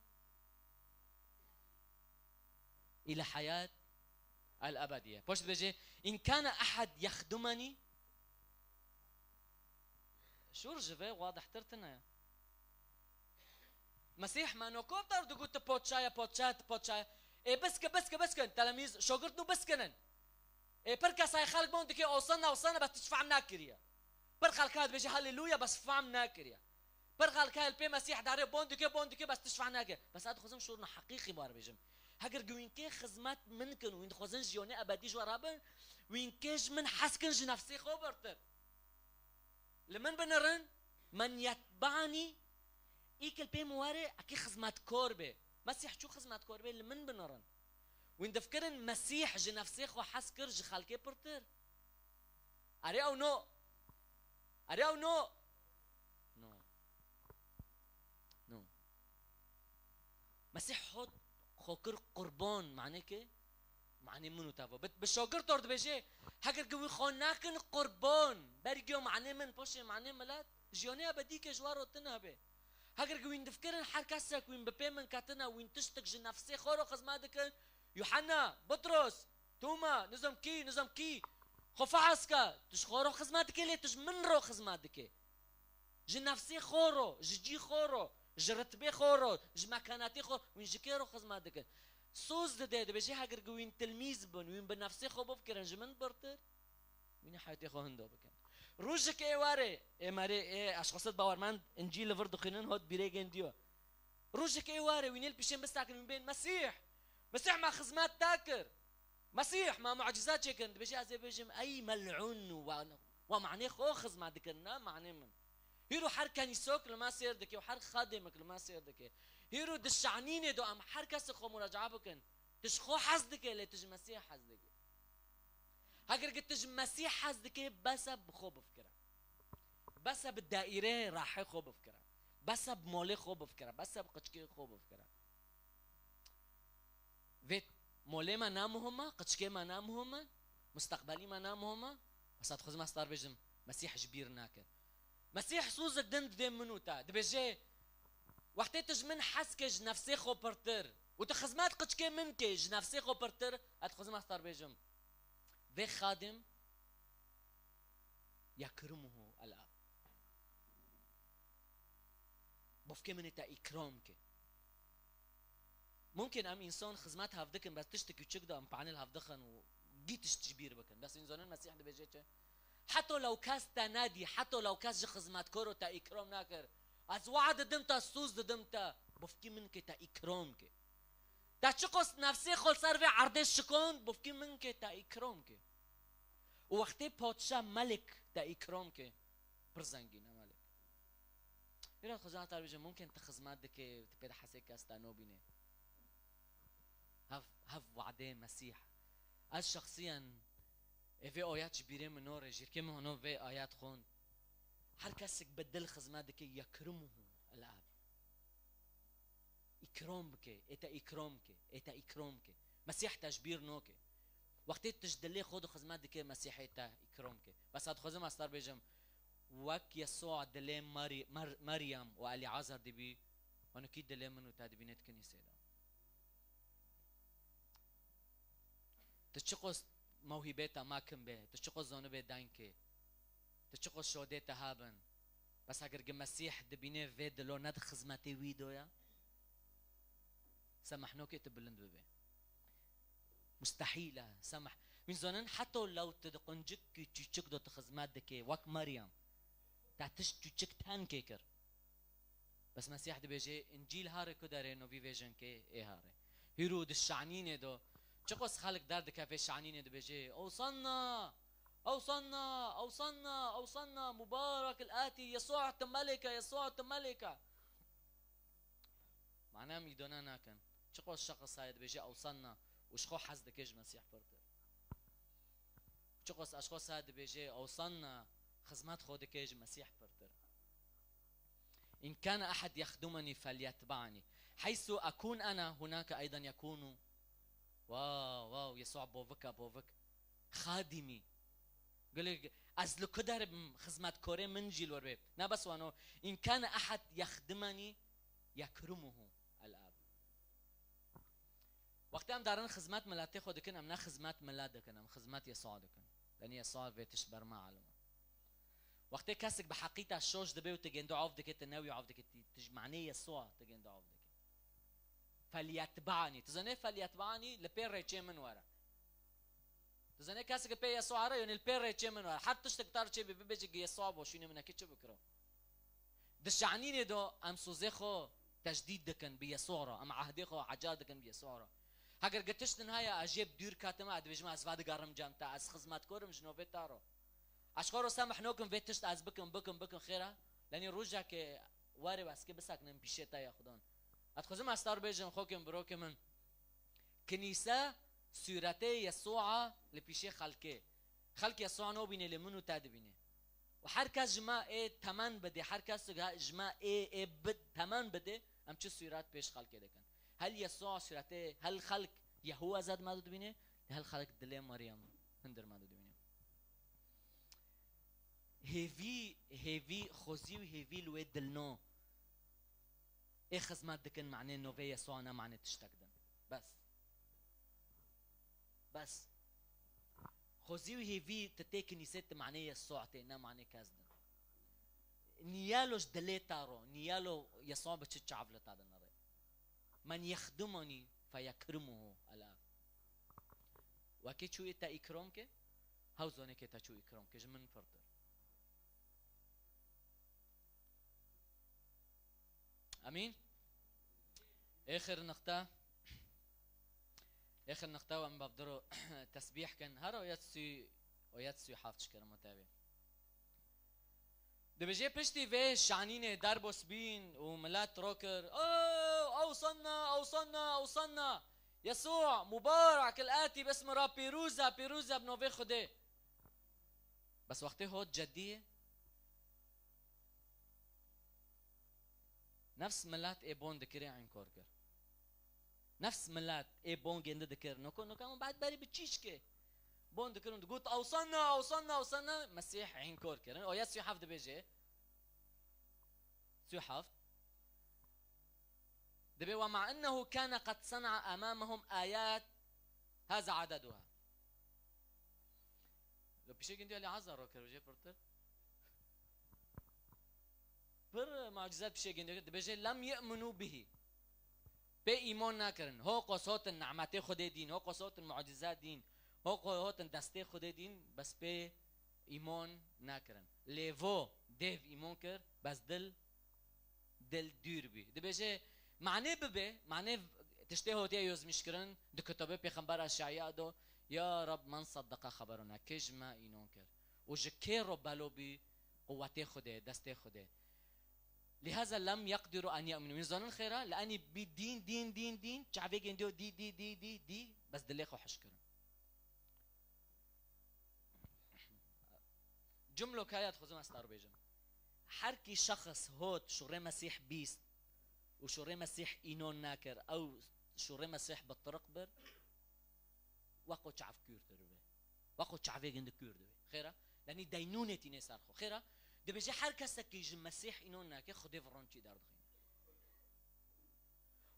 ila hayat el ebediye." Poş dibêje, "In kana ahad yexdumeni." Şûr ji vê wadihtir tine. Mesîh me no koftar digot, "Tu potşa ye, potşa ye, tu potşa ye." Ê, biske, biske, biske, telemîz, şogirt nû biskinin. Ê, pir kesayê xelk bon dike, "Osana, osana," bes tişt fehm nakiriye. Pir xelka dibêje, "Haleluya," bes fehm nakiriye. Pir xelka li pê Mesîh dare, bon dike, bon dike, bes tişt fehm nakiriye. Bes ez dixwazim şûrna heqîqî bar bêjim. Heger gi wîn kê xizmet min kin, wîn dixwazin jiyonê ebedî ji we rabin, wîn kê ji min hez kin ji nefsê xwe birtir. Li min binirin, "Men yetbani", îkil pê min were, ekî xizmetkor be. Mesîh çû xizmetkor be, li min binirin. Wîn difikirin Mesîh ji nefsê xwe hez kir, ji xelkê pirtir. Erê ew no. Erê ew no. No. No. Mesîh hot xwe kir qurban, mane ke, mane min û te vo. Bi, bi şogirtor dibêje, heger ki wî xwe nakin qurban, bergiyo mane min, poşê mane milet, jiyonê ebedî ke ji wa rotin hebe. Heger ki wîn difikirin her kesek wîn bi pê min ketine, wîn tiştik ji nefsê xwe ro xizmet dikin, Yuhanna, Butros, Toma, nizam kî, nizam kî, xwe fehs ke, tu ji xwe ro xizmet dike, lê tu ji min ro xizmet dike. Ji nefsê xwe ro, ji cî xwe ro, ji ritbê xwe ro, ji mekanatê xwe, wîn ji kê ro xizmet dikin? Soz dide, dibêje, heger ki wîn tilmîz bin, wîn bi nefsê xwe bifkirin, ji min birtir, wînê heyatê xwe hindo bikin. Rojek ê ware, ê merê, ê eşxaset bawermend, Încîl li vir dixwînin, hot bîrê gên diyo. Rojek ê ware, wînê li pişên bistakin, wîn bên, Mesîh! Mesîh me xizmet te kir! Mesîh, me mucîza çêkirin. Dibêje, ez ê bêjim, ey mel'ûn, wa, wa manê xwe xizmet dikin, ne manê min. Hîro her kenîsok li me sêr dike û her xadêmek li me sêr dike. Hîro di şanînê de em her kesê xwe muracae bikin. Tu ji xwe hez dike, lê tu ji Mesîhê hez dike. Heger ki tu ji Mesîh hez dike, bes e bi xwe bifikire. Bes e bi daîreyê rahê xwe bifikire. Bes e bi molê xwe bifikire. Bes e bi qiçkê xwe bifikire. Vê molê me ne muhim e, qiçkê me ne muhim e, musteqbelî me ne muhim e. Bes ez dixwazim ez te re bêjim, Mesîh ji bîr nake. Mesîh sozek din didê min û te. Dibêje, wextê tu ji min hez ke ji nefsê xwe pirtir û tu xizmet qiçkê min ke ji nefsê xwe pirtir, ez dixwazim ez te re bêjim, vê xadim yekrimuhu el-Ab. Bofkê min ê te îkram ke. Mumkin em însan xizmet hev dikin, bes tişt kiçik de em panel hev dixin û gî tişt ji bîr bikin. Bes însanên Mesîh dibêje çi? Heto lew kes te nedî, heto lew kes ji xizmetkaro te îkram nakir, ez wad didim te, soz didim te, bofkî min ke te îkram ke. Te çiqas nefsê xwe li ser vê erdê şikand, bofkî min ke te îkram ke. Û wextê padşa melik te îkram ke, pir zengîn e melik. Îro xizmeta te bêje, mumkin tu xizmet dike, tu pê de hesê kes te nobîne. Hev, hev wadê Mesîh. Ez şexsiyen ê vê ayet ji bîrê min nore, jîrkê min hano vê ayet xwend. Her kesek bi dil xizmet dike, yekrimuhu el-Ab. Îkram bike, ê te îkram ke, ê te îkram ke. Mesîh te ji bîr noke. Wextê tu ji dilê xwe de xizmet dike, Mesîhê te îkram ke. Bes ez dixwazim ez te re bêjim, wek Yesûa dilê Mary-, Mer-, Meryem û Elîazar dibî, hanokî dilê min û te dibîne di kinîsê de. Tu çiqos mewhîbê te makim bê, tu çiqos zonibê dankê, tu çiqos şodê te habin. Bes heger gi Mesîh dibînê vê dilo ne di xizmetê wî do ya, se mehnokê tu bilind bibê. Mustehîl e, se meh-, wîn zonin heto lew tu di quncikî çûçik do tu xizmet dikê, wek Meryem. Te tişt çûçik tenkê kir. Bes Mesîh dibêje, Încîl harê ku derê novî vê jinkê ê harê. Hîrû di şanînê do, çiqos xelk derdikeve şanînê dibêje, Ewsanna! Ewsanna! Ewsanna! Ewsanna! Mubarak el-Atî, Yesû tu melêka, Yesû tu melêka. Mana em îdona nakin. Çiqos şexs heye dibêje, Ewsanna, û ji xwe hez dike ji Mesîh pirtir. Çiqos eşxos heye dibêje, Ewsanna, xizmet xwe dike ji Mesîh pirtir. إن كان أحد يخدمني فليتبعني. حيث أكون أنا هناك أيضا يكون. Wow, wow, Yesûa bovik e, bovik. Xadimî. Gelek ez li ku derim, xizmetkorê min jî li wir bê. Ne bes wano, إن كان أحد يخدمني يكرمه الآب. Wextê em darin xizmet miletê xwe dikin, em ne xizmet milet dikin, em xizmet Yesûa dikin. Lenî Yesûa vê tişt ber me elime. Wextê kesek bi heqîta şoş dibe û tu gêndo av dike, tu newî av dike, tu, tu ji manê Yesûa tu gêndo av dike. فليتبعني. Tu zanê فليتبعني li pê rêçê min were. Tu zanê kesek li pê Yesûa re, yanî li pê rêçê min were. Her tiştek tar çê bê, bibêje gi Yesûa bo, şûnê min eke çi bikiro. Di şanînê do em sozê xwe tejdîd dikin bi Yesûa re, em ehdê xwe eca dikin bi Yesûa re. Heger gi tiştin heye, ez jê bi dûr ketime, ez dibêjim, ez vedigerim cem te, ez xizmetkorim ji novê te re. Ez xwe re se mehnokim vê tişt ez bikim, bikim, bikim, xêr e. Lenî rojekê were ez kê biseknim pîşê te ya Xudan. Ez dixwazim ez te re bêjim, xokên birokê min. Kinîse sûretê Yesûa li pîşê xelkê. Xelk Yesûa nobîne lê min û te dibîne. Û her kes ji me ê temen bidê, her kes ji me ê, ê bid-, temen bidê, em çi sûret pêş xelkê dikin. Hel Yesûa sûretê, hel xelk Yehûa zed me dibîne, hel xelk dilê Meryem hundir me dibîne. Hêvî, hêvî, xwezî û hêvî li wê dilno ê xizmet dikin, manê novê Yesûa ne manê tiştek din. Bes. Bes. Xwezî û hêvî tu tê kinîsê tu manê Yesûa tê, ne manê kes din. Niyalo ji dilê te ro, niyalo Yesûa bi çi çav li te dinere. من يخدمني فيكرمه الآب. Wekî çû te îkrom ke, hew zonê ke te çû îkrom ke, ji min pirtir. Amîn. Êxir nixte. Êxir nixte û em bavdiro tesbîh kin. Her oyet sî, oyet sî heft şikerim o tevê. Dibêje piştî vê şanînê derbos bîn û milet rokir, "Oh, Ewsanna, Ewsanna, Ewsanna! Yesû, Mubarak el-Atî, bismi Rab, pîrûz e, pîrûz e bi novê Xwedê." Bes wextê hot cediyê, nefs milet ê bon dikirê inkor kir. Nefs milet ê bon gêndi dikir. Noko, noko, em bad berî bi çîşkê. Bon dikir û digot, "Ewsanna, Ewsanna, Ewsanna." Mesîh inkor kirin. Oya sî heft dibêje. Sî heft. Dibê, "ومع أنه كان قد صنع أمامهم آيات هذا عددها." Lo pişê gindiya lê hezar ro kir, jê pirtir. Pir mucizat pişê gindiya kir. Dibêje, "لم يؤمنوا به." Pê îmon nakirin. Ho qos hotin nimetê Xwedê dîn, ho qos hotin muciza dîn, ho qos hotin destê Xwedê dîn, bes pê îmon nakirin. Lê vo dêv îmon kir, bes dil, dil dûr bî. Dibêje, manê bibe, manê tiştê hotiye yozmîş kirin, di kitobê pêxember Eşaya do, "Ya Rab, men seddeqa xeberona, kê ji me înon kir? Û ji kê ro belo bî quwetê Xwedê, destê Xwedê?" Liheza lem yeqdiru en ye'minu. Wîn zanin xêra, li enî bî dîn, dîn, dîn, dîn, çavê gêndiyo dî, dî, dî, dî, dî, bes dilê xwe hiş kirin. Cumlo kaya dixwazim ez te re bêjim. Her kî şexs hot şûrê Mesîh bîst û şûrê Mesîh înon nakir, ew şûrê Mesîh bi tiriq bir, weko çav kûrtir be. Weko çavê gindi kûr dibe. Xêra? Lenî deynûnê tînê ser xwe. Xêra? Dibêje her kesekî ji Mesîh înon nake, Xwedê viron çî derdixîne.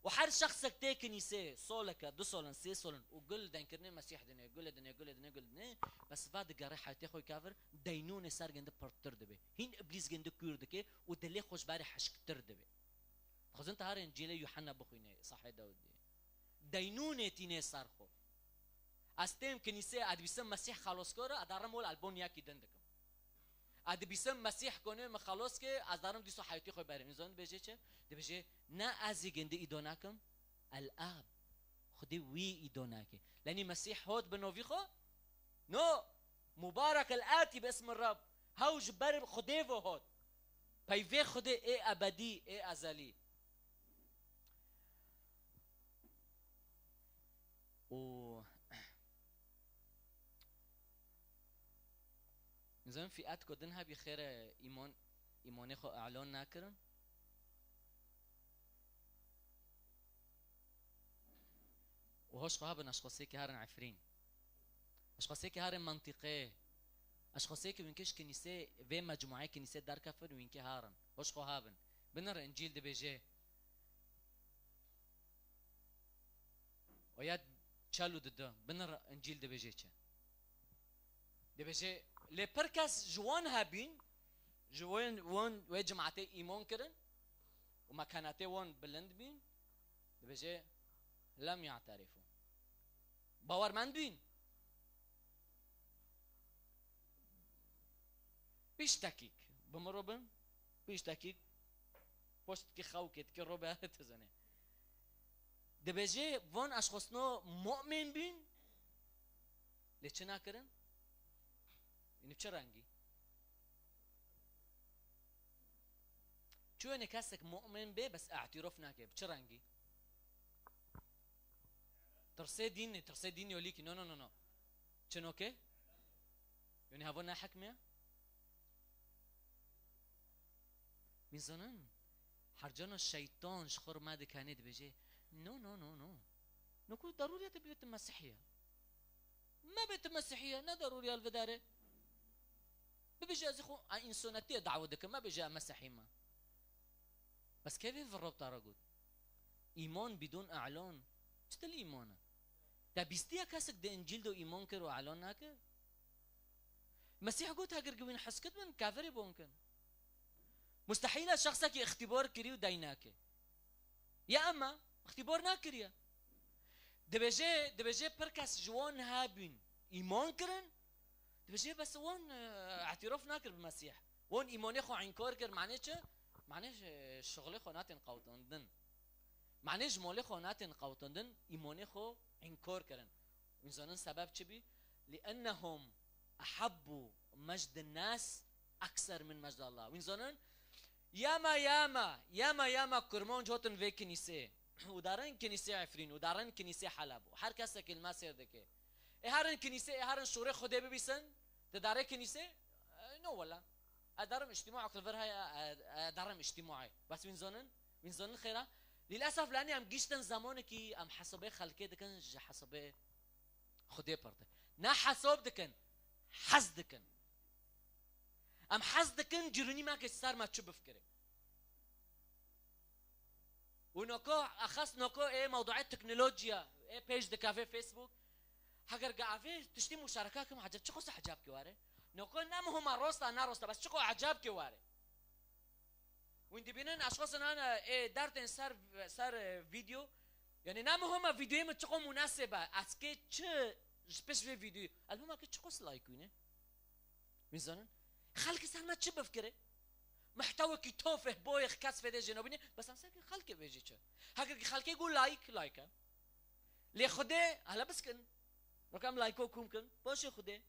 Û Û her şexsek tê kinîsê, soleke, du solin, sê solin û gul dengkirinê Mesîh dinê, gul dinê, gul dinê, gul dinê, bes va digere heyatê xwe kafir, deynûnê ser gindi pirtir dibe. Hîn Îblîs gindi kûr dike û dilê xwe ji berê hişktir dibe. Dixwazin te harên cîlê Yuhanna bixwîne, sahê Dawidê. Deynûnê tînê ser xwe. Ez têm kinîsê, ez dibîsim Mesîh xaloskor e, ez darim wol elbon yakî din dikim. Ez dibîsim Mesîh konê min xalos ke, ez darim dîso heyatî xwe berê. Însan dibêje çi? Dibêje, ne ez ê gindi îdo nakim, El Ab. Xwedê wî îdo nake. Lenî Mesîh hot bi novî xwe? No. Mubarek el atî bi ismi Rab. Hew ji ber Xwedê ve hot. Peyvê Xwedê ê ebedî, ê ezelî. Û nizanim fîat ku din hebî xêre îmon, îmonê xwe e'lon nakirin. Û hoş xwe hebin eşxosê ki herin Efrîn. Eşxosê ki herin mentiqê. Eşxosê ki wînkê ji kinîsê, vê mecmuayê kinîsê derkefin, wînkê herin. Hoş xwe hebin. Binir Încîl dibêje. Oya çel û didu. Binir Încîl dibêje çi. Dibêje, lê pir kes ji wan hebîn, ji wan, wan wê cemaetê îmon kirin û mekanatê wan bilind bîn, dibêje, lem ya'terifû. Bawermend bîn. Piştekîk. Bi min re bin. Piştekîk. Poştkî xewkê dike robe tu zanê. Dibêje, van eşxosno mu'min bîn. Lê çi nakirin? Yanî bi çi rengî? Çi wene kesek mu'min bê, bes i'tîrof nake. Bi çi rengî? Tirsê dînê, tirsê dînê olîkî. No, no, no, no. Çi noke? Yanî heva ne hekme ya? Min zanin, her cana şeytan ji xwe re me dikanê dibêje, no, no, no, no. No ku darûriya te bibê tu Mesihî ye. Mebê tu Mesihî ye, ne darûriya li vê derê. Bibêje ez ê xwe, a, însonetiyê dawe dikim, mebêje ez Mesihî me. Bes kevê vir Rab te re got. Îman bidûn e'lan. Çi til îman e? Te bîstiya kesek di Încîl de îman kir û e'lan nakir? Mesîh got, heger gi wîn hez kir bin, kafirê bon kin. Mustehîl e şexsekî îxtîbar kirî û deynake. Ya ema îxtîbar nakiriye. Dibêje, dibêje pir kes ji wan hebîn îman kirin. Dibêje bes wan, e, îtîrof nakir bi Mesîh. Wan îmanê xwe înkar kir, manê çi? Manê, e, şixulê xwe natin qewtandin. Manê ji molê xwe natin qewtandin, îmanê xwe înkar kirin. Wîn zanin sebeb çi bî? Li'ennehum ehabbû mejdin nas ekser min mejdallah. Wîn zanin, yama, yama, yama, yama Kurmanc hatin vê kinîsê. Û darin kinîsê Efrîn, û darin kinîsê Heleb. Û her kesek li me sêr dike. Ê herin kinîsê, ê herin şûrê Xwedê bibîsin, di darê kinîsê? E, no wela. Ez darim îctîmaek li vir heye, e, e, darim îctîmaê. Bes wîn zonin? Wîn zonin xêra? Lîlesef lenî em gîştin zemanekî em hesabê xelkê dikin ji hesabê Xwedê pirtir. Ne hesab dikin, hez dikin. Em hez dikin cûrûnî me ke ser me çi bifkirê. Û noko, exas noko ê mewduê teknolojiya, ê pêş dikeve Facebook. Heger ge avê tiştî muşareka kim, eceb çi xwese ecab ki ware? Noko ne muhima rosta, ne rosta, bes çi xwe ecab ki ware? Wîn dibînin, eşxosin hane, ê dertên ser, ser, e, video. Yani ne muhima videoyê min çi xwe munasib e, ez kê çi ji pêş vê videoyê. Elbuma ki çi xwes like wîne? Wîn zanin? Xelkê ser me çi bifkire? Mehtewekî tofeh boyê kes fêdê jê nabîne, bes em ser ki xelkê bêjî çi? Heger ki xelkê got like, like e. Lê Xwedê, hele biskin. Wek em like-o kom kin, paşê Xwedê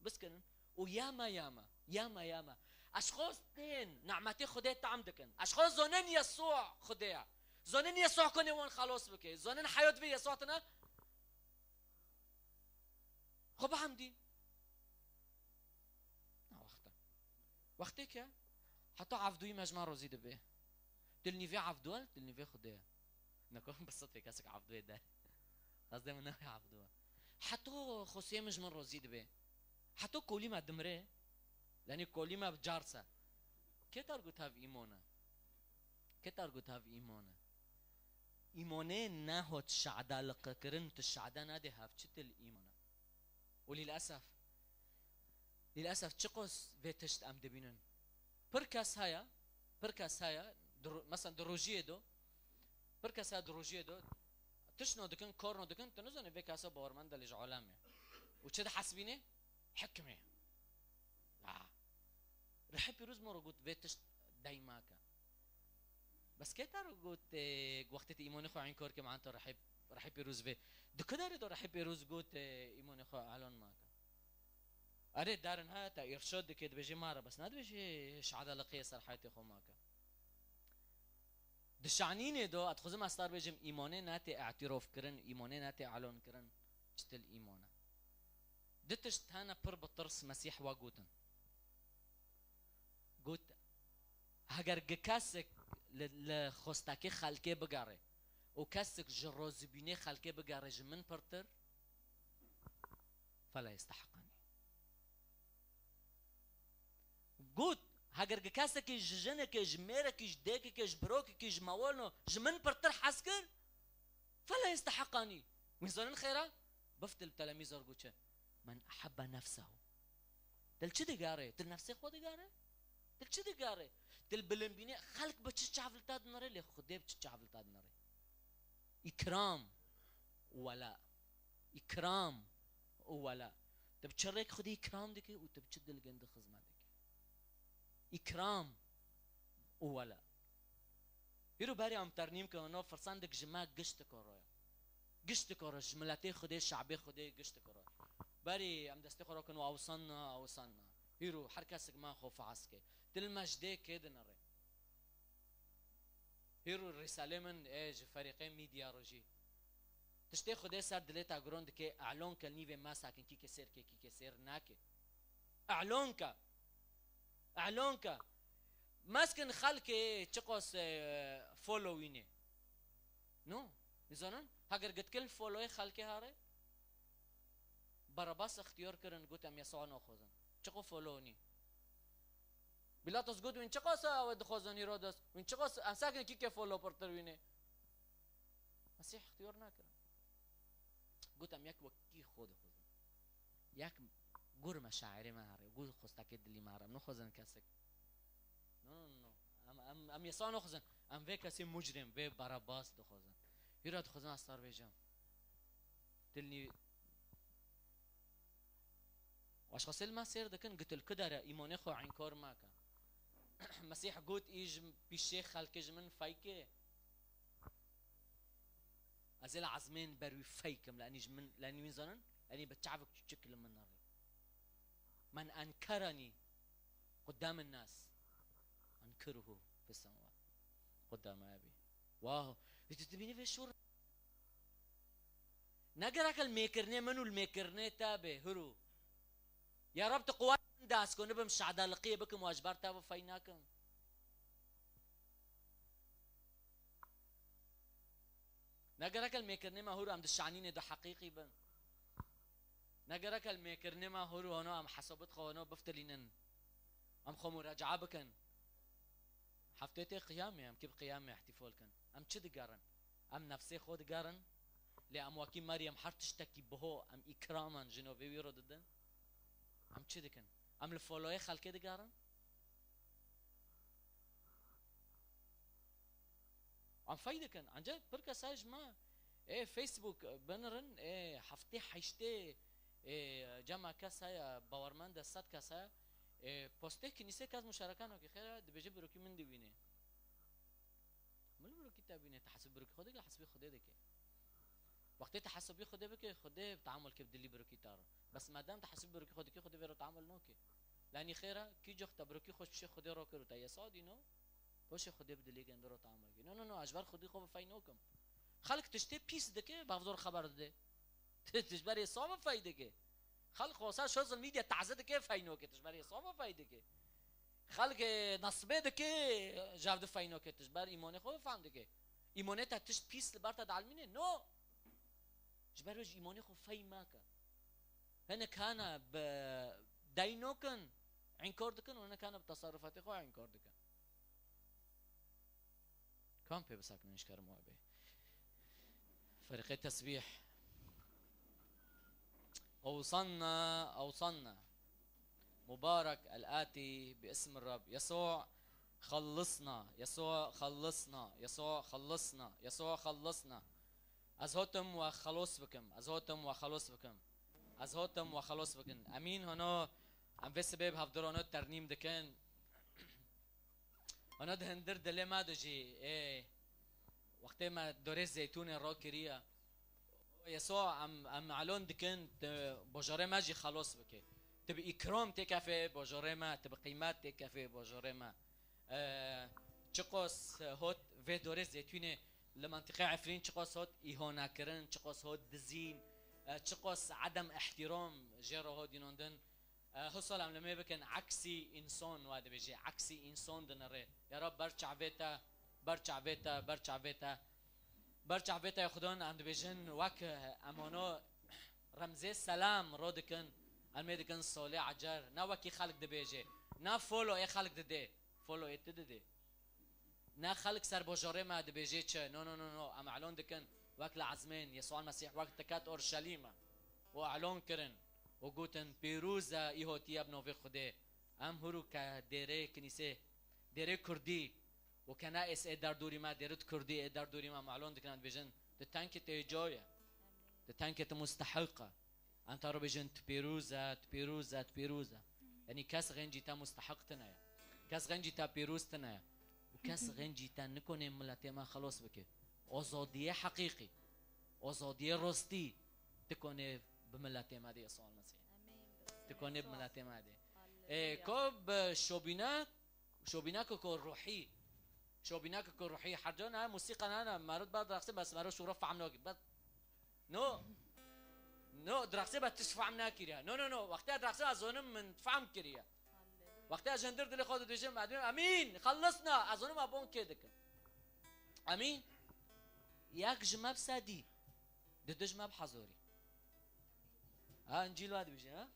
biskinin. Û yama, yama, yama, yama. Eşxos tên, nimetê Xwedê tam dikin. Eşxos zonin Yesû Xwedê ye. Zonin Yesû konê wan xelos bike. Zonin heyat vê Yesû tine. Xwe bihemdî. Na wexte. Wextê ke heta evdûyî me ji me rozî dibe. Dilnîvê evdû e, dilnîvê Xwedê ye. Nako bi sed kesek evdûyê de. Ez dê min newê evdû e. Heta xosiyê min ji min rozî dibe. Heta kolî me dimre. Lenî kolî me bi car se. Kê tar got hev îmon e? Kê tar got hev îmon e? Îmonê nehot şada liqekirin, tu şada nadê hev çi til îmona. Û lîlesef, lîlesef çiqos vê tişt em dibînin. Pir kes heye, pir kes heye, di ro-, mesela di rojiyê do, pir kes heye di rojiyê do, tişno dikin, korno dikin, tu nizanî vê kesa bawermend e lê ji alem e. Û çi dihesibînê? Hikmê. Ah. Rihê pîroz me ro got, vê tişt dey make. Bes kê te ro got, e, wextê te îmonê xwe înkor ke, man to rihê, rihê pîroz vê. Di ku derê do rihê pîroz got, e, îmonê xwe elon make? Erê, derin heye te îrşad dike, dibêjê ma re, bes nadibêjê şada liqiyê ser heyatê xwe make. Di şanînê do, ez dixwazim ez tar bêjim, îmonê netê îtîrof kirin, îmonê netê elon kirin, çi til îmon e. Du tişt hene pir bi tirs Mesîh we gotin. Got, heger gi kesek li, li xwestekê xelkê bigere û kesek ji rozibînê xelkê bigere ji min pirtir, fela yestehiqanî. Got, heger gi kesekî ji jinekê, ji mêrekî, ji dêkekê, ji birokekî, ji mewolno, ji min pirtir hez kir, fela yestehiqanî. Wî zanin xêra? Biftil telemîzor got çi? Men ehebbe nefsehu. Til çi digare? Til nefsê xwe digare? Til çi digare? Til bilimbînê xelk bi çi çav li te dinere, lê Xwedê bi çi çav li te dinere? Îkram û wela. Îkram û wela. Tu bi çi rêk Xwedê îkram dikî û tu bi çi dilgindi xizmet dikî? Îkram û wela. Hîro berî em ternîm ke, no firsandik ji me giştiko ro ye. Giştiko ro, ji miletê Xwedê, şabê Xwedê giştiko ro. Berî em destê xwe ro kin û awsan na, awsan na. Hîro her kesik me xwe fehs ke. Til me ji dê kê dinere? Hîro rîsalê min ê ji ferîqê mîdya ro jî. Tiştê Xwedê ser dilê te giron dike, elon ke nîvê me sakin kî ke sêr ke, kî ke sêr nake. Elon ke. Elon ke. Meskin xelkê çiqos, e, followînê. No. Nizanin? Heger gitkil followê xelkê hare. Barabas ixtiyar kirin, got, em Yesûa naxwazin. Çiqo follow nî? Pilatos got, wîn çiqas ew dixwazin Hîrodes? Wîn çiqas, em sakin kî ke follow pirtir wînê? Mesîh ixtiyar nakirin. Got, em yek wekî xwe dixwazin. Yek gur me şairê me here, gur xwestekê dilî me here. Em nixwazin kesek. No, no, no. Em, em, em Yesûa nixwazin. Em vê kesê mucrêm, vê Barabas dixwazin. Hîra dixwazin ez tar bêjim. Dilnî Aşxasê li me sêr dikin, gitil ku dere, îmanê xwe înkar meke. Mesîh got, î ji pîşê xelkê ji min feyke. Ez ê li ezmên ber wî feykim, lenî ji min, lenî wîn zanin, lenî bi çavik çiçik li min nerî. Men enkerenî qudam nas, enkiruhu fis semawat. Qudam ebî. Wow. Tu dibînî vê şûr. Ne gerek li mêkirinê min û li mêkirinê te be, hiro. Ya Reb, tu quwet min das ko, nibim şadaliqiyê bikim û ez ji ber te ve fey nakim. Ne gerek li mêkirinê me hûr em di şanînê de heqîqî bin. Ne gerek li mêkirinê me hûr û hano em hesabit xwe hano biftilînin. Em xwe muraca'a bikin. Heftê tê qiyamê, em kî bi qiyamê ihtifal kin. Em çi digerin? Em nefsê xwe digerin. Lê em wekî Meryem her tiştekî biho, em îkraman jino vê wî ro didin. Em çi dikin? Em li foloyê xelkê digerin. Em fey dikin. Ancak pir kesay ji me, ê, Facebook binirin, ê, heftê heştê, ê, cema kes heye, bawermend e, sed kes heye, ê, postê kinîsê kes muşareka nake, xêr e, dibêje birokî min dibîne. Min birokî te bîne, te hesib birokî xwe dike, hesibî Xwedê dike. Wextê te hesibî Xwedê bike, Xwedê teamul ke bi dilî birokî te re. Bes madem te hesib birokî xwe dike, Xwedê vê re teamul noke. Lanî xêr e, kî cox te birokî xwe ji pişê Xwedê ro kir û te yesa dîno, Poşê Xwedê bi dilê gende ro teamul kir. No, no, no, ez ji ber Xwedê xwe bi fey nokim. Xelk tiştê pîs dike, bavdor xeber dide. Tu ji ber Yesûa bi fey dike. Xelk xwe ser social media taze dike, fey noke, tu ji ber Yesûa bi fey dike. Xelk, e, nesibê dike, ji hev di fey noke, tu ji ber îmonê xwe bi fehm dike. Îmonê te tişt pîs li ber te dielmîne? No. Ji ber wê ji îmonê xwe fey make. Hinek hene bi dey nokin, înkor dikin û hinek hene bi teserrufatê xwe înkor dikin. Kam pê bisekinin ji kerem we bê. فريقي التسبيح. أوصلنا، أوصلنا. مبارك الآتي باسم الرب. يسوع خلصنا، يسوع خلصنا، يسوع خلصنا، يسوع خلصنا. Ez hotim we xelos bikim, ez hotim we xelos bikim. Ez hotim we xelos bikin. Emîn, hano em vê sibê bi hevdiro hano ternîm dikin. Hano di hindir dilê me de jî, ê, wextê me dorê zeytûnê ro kiriye. Yeso em, em elon dikin, tu bojorê me jî xelos bike. Tu bi îkram têkefê bojorê me, tu bi qîmet têkefê bojorê me. E, çiqos hot vê dorê zeytûnê li mentiqê Efrîn çiqos hot îhona kirin, çiqos hot dizîn, e, çiqos edem ihtiram jê re hot dînandin. E, husol em li me bikin, eksî însan wa dibêje, eksî însan dinirê. Ya Rab, ber çavê te, ber çavê te, ber çavê te. Ber çavê te ya Xudan em dibêjin, wek, e, em ano remzê selam ro dikin, em ê dikin solê ecer. Ne wekî xelk dibêje, ne folo ê xelk didê, folo ê tu didê. Ne xelk ser bojorê me dibêjê çi. No, no, no, no. Em elon dikin. Wek li ezmên Yesûa Mesîh wek diket Orşelîme û elon kirin û gotin, pêroz e îhotiye bi novê Xwedê. Em hûr û ke dêrê kinîsê, dêrê kurdî û ke ne ês ê derdorî me, dêrit kurdî ê derdorî me, em elon dikin, em dibêjin, tu tenkê tê coye. Tu tenkê tu mustehiq e. Em te re bêjin, tu pêroz e, tu pêroz e, tu pêroz e. Yanî kes xencî te mustehiq tine ye. Kes xencî te pêroz tine ye. Û kes xencî te nikonê miletê me xelos bike. Azadiyê heqîqî, azadiyê rastî, tu konê bi miletê me de Yesûa Mesîh. Tu konê bi miletê me de. Ê, ko bi şobîne Şobîneke ku ruhî. Şobîneke ku ruhî. Her ca ne, musîqa ne, ne, meriv ba diraxsê, bes meriv şûra fehm nakî. Bes. No. No, diraxsê bes tişt fehm nakiriye. No, no, no. Wextê diraxsê ez zonim min fehm kiriye. Wextê ez ji hindir dilê xwe dibêjim, ez dibêjim, Emîn, xellisna, ez zonim ez bon kê dikim. Emîn. Yek ji me bi sedî. Di du ji me bi hezorî. Ha, Încîl wa dibêje, ha?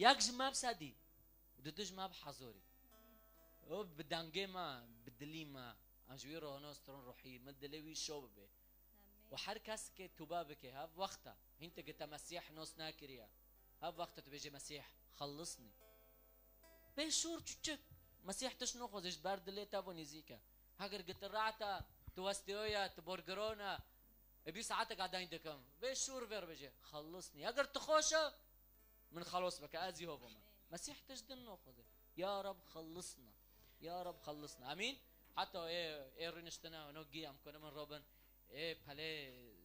Yek ji me bi sedî. Di du ji me bi hezorî. Û bi dengê me, bi dilî me, em ji wî rohno stron ruhî, min dilê wî şo bibe. Û her kes ke tûbe bike, hev wexta, hîn te gite Mesîh nos nakiriye. Hev wexta tu bêje Mesîh, xellisnî. Bê şûr çuçik. Mesîh tişt noxwazê ji ber dilê te vo nîzîke. Heger gite rahat e, tu westêyo ye, tu borgirone, ê bîst saetek a deyn dikim. Bê şûr vêr bêje, xellisnî. Heger tu xweş e, Min xelos bike, ez Yehova me. Mesîh tişt din noxweze. Ya Rab xellisna. Ya Rab xellisna. Emîn. Heta ê, ê rûniştine, no gî em kone min robin. Ê pelê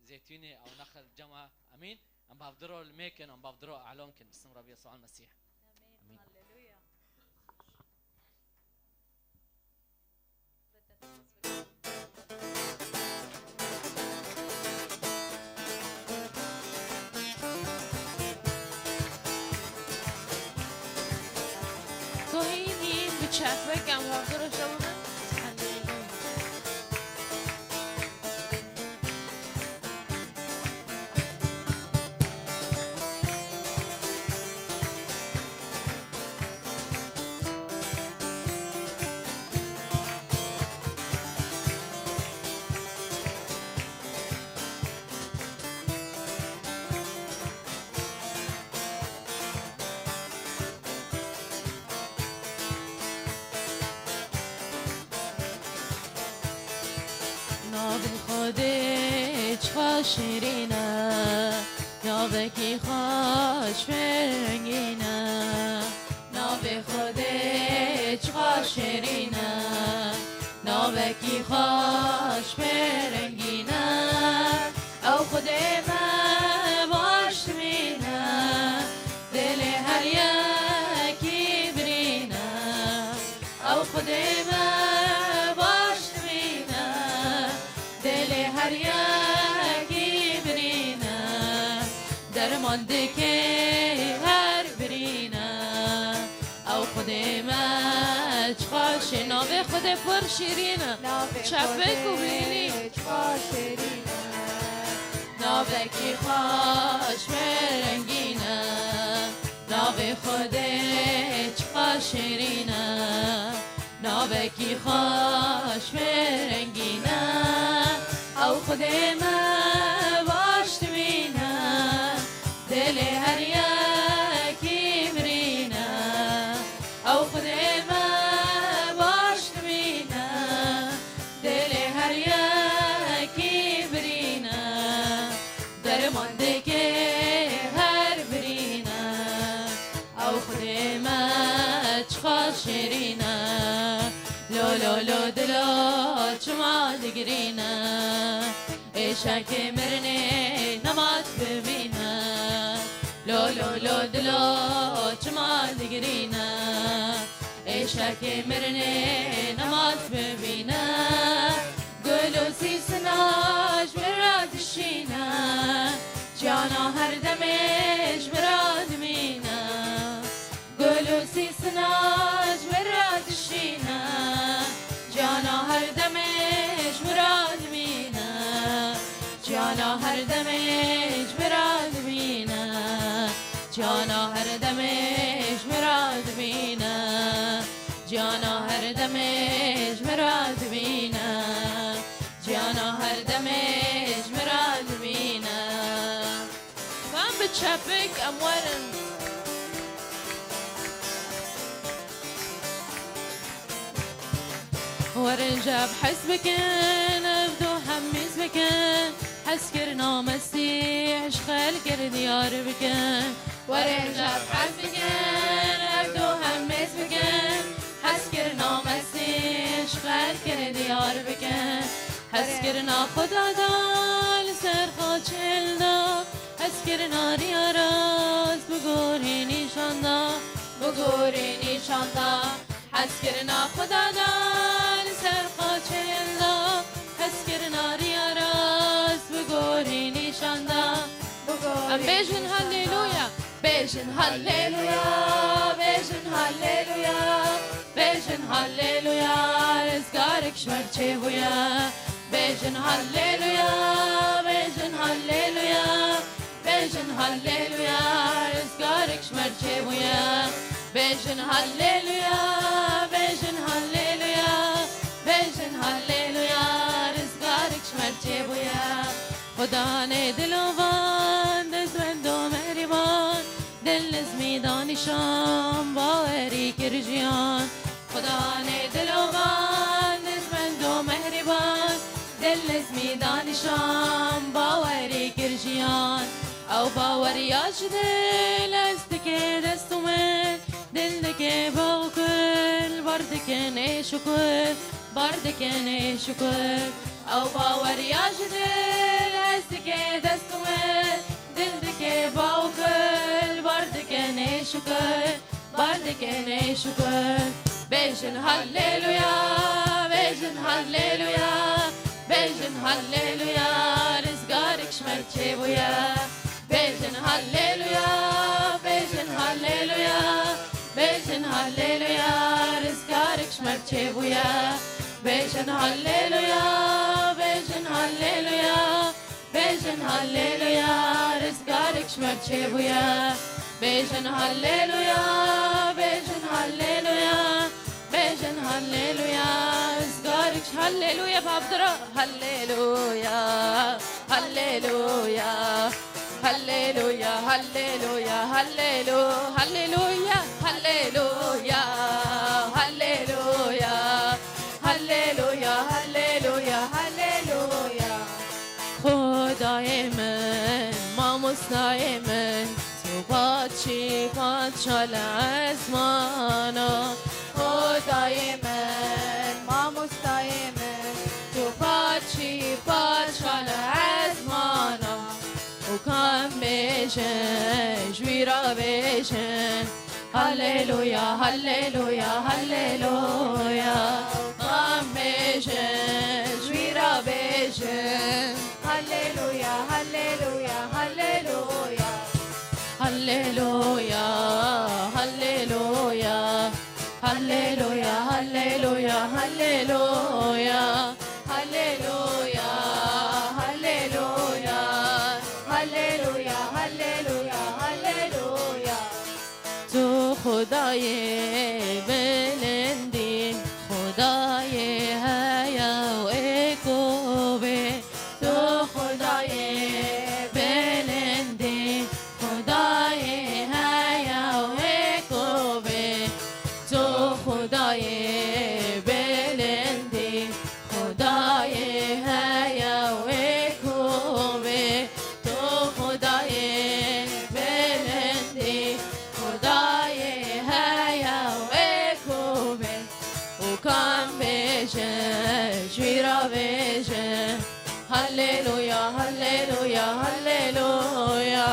zeytûnê ew nexil cema. Emîn. Em bavdiro li mêkin, em bavdiro elon kin. Bisim Rabbi Yesûa Mesîh. Emîn. Halleluya. Kohînî bi çerpek em wagiro şewine. Navê Xwedê çiqa şirîn e. Navekî xweş pê rengîn e, navê Xwedê çiqa şêrîn e. Navekî xweş pê rengîn e, ew Xwedê me baş dimîne, dilê her yekî birîne. Ew Xwedê me baş dimîne, dilê her yekî birîne. Derman dike her birîne. Ew Xwedê me çiqa şê, navê Xwedê pir şîrîn e. Çepik û birînî. Çiqa şêrîn e. Navekî xweş pê rengîn e. Navê Xwedê çiqa şêrîn e. Navekî xweş pê rengîn e. Ew Xwedê me şêrîn e. Lo lo lo dilo çima digirîne, êşekê mirinê nemat bibîne. Lo lo lo dilo çima digirîne, êşekê mirinê nemat bibîne. Gul û sîsina ji min re dişîne, ciyana her demê ji min re dimîne. Gul û sîsina ji min re dişîne, ciyana her demê ji min re dimîne. Ciyana her demê ji min re dimîne. Ciyana her demê ji min re dimîne. Ciyana her demê ji min re dimîne. Ciyana her demê ji min re dimîne. Van bi çepik em werin. Werin ji ev hez bikin, ev du hemîz bikin. Hezkirina Mesîh ji xelkê re diyar bikin. Werin ji ev hez bikin, ev du hemîz bikin. Hezkirina Mesîh ji xelkê re diyar bikin. Hezkirina Xuda da li ser xaçê hilda. Hezkirina riya rast bi gorî nîşan da. Bi gorî nîşan da. Hezkirina Xuda da li ser xaçê hilda. Hezkirina riya rast bi gorî nîşan da. Bi gorî Em bêjin nîşan da. Halleluya. Bêjin halleluya, bêjin halleluya, bêjin halleluya, rizgarek ji me re çêbûye. Bêjin halleluya, bêjin halleluya, bêjin halleluya, rizgarek ji me re çêbûye. Bêjin halleluya, bêjin halleluya, bêjin halleluya, rizgarek ji me re çêbûye. Xudanê dilovan, destmend û mehrîban, dil nizmî da nîşan, bawerî kir jiyan. Xudanê dilovan, destmend û mehrîban, dil nizmî da nîşan, bawerî kir jiyan. Ew baweriya ji dil ez dike dest û min, dil dike bav û kul, bar dikin êş û kul, bar dikin êş û kul. Ew baweriya ji dil ez dike dest û min, dil dike bav û kul, bar dikin êş û kul, bar dikin êş û kul. Bêjin halleluya, bêjin halleluya, bêjin halleluya, rizgarek ji me re çêbûye. Bêjin halleluya, bêjin halleluya, bêjin halleluya, rizgarek ji me re çêbûye. Bêjin halleluya, bêjin halleluya, bêjin halleluya, rizgarek ji me re çêbûye. Bêjin halleluya, bêjin halleluya, bêjin halleluya, rizgarek ji, halleluya, babdira, halleluya. Halleluya, halleluya, halleluya, hallelu-, halleluya, halleluya, halleluya, halleluya, halleluya, halleluya. Xwedayê min, mamostayê min, tu padşî, padşa li ezmana. Xwedayê min, mamostayê min, tu padşî, padşa li ezmana. Û ka em bêjin, ji wî re bêjin. Halleluya, halleluya, halleluya. Û ka em bêjin, ji wî re bêjin. Halleluya, halleluya, halleluya. Halleluya, halleluya. Halleluya, halleluya, halleluya. Halleluya, halleluya. Halleluya, halleluya, halleluya. Tu Xwedayê bilindî, Xwedayê heya û êk û bê. Tu Xwedayê bilindî, Xwedayê heya û êk û bê. Tu Xwedayê bilindî, Xwedayê heya û êk û bê. Tu Xwedayê bilindî, Xwedayê heya û Bêjin, Halleluya, Halleluya, Halleluya.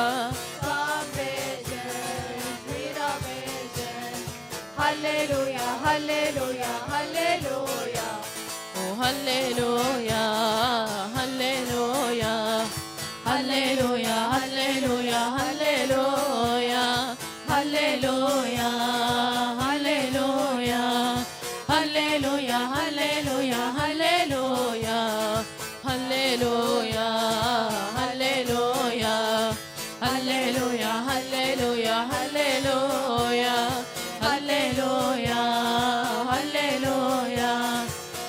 Bêjin, wîra bêjin. Halleluya, Halleluya, Halleluya. Oh, Halleluya, Halleluya. Halleluya, Halleluya, Halleluya. Halleluya, Halleluya, Halleluya, Halleluya, Halleluya. Halleluya, Halleluya, Halleluya, Halleluya, Halleluya. Halleluya,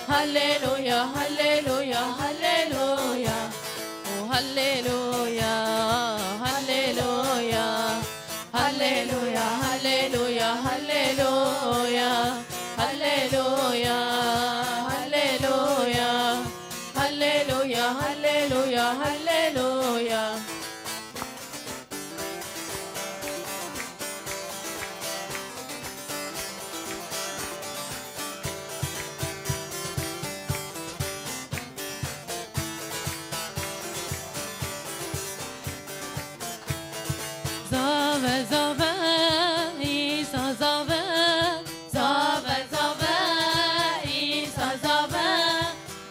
Halleluya, Halleluya, Halleluya, Halleluya. Oh, Halleluya, Halleluya. Halleluya, Halleluya, Halleluya. Halleluya, Halleluya. Halleluya, Halleluya, Halleluya. Zave, zave, Îsa zave. Zave, zave, Îsa zave.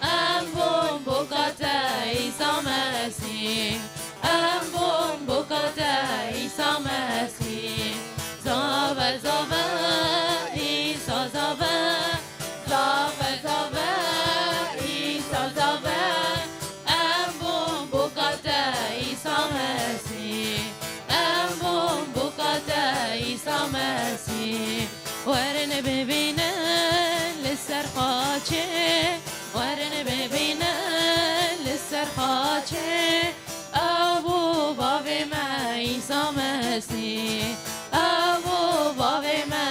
Em bûn boka te, Îsa Mesîh. Em bûn boka te, Îsa Mesîh. Zave, zave, Îsa zave. Zave, zave, Îsa zave. Em bûn boka te, Îsa Mesîh. Em bûn boka te, Îsa Mesîh. Werin bibînin li ser xaçê. Werin bibînin li ser xaçê. Ew bû bavê me Îsa Mesîh. Ew bû bavê me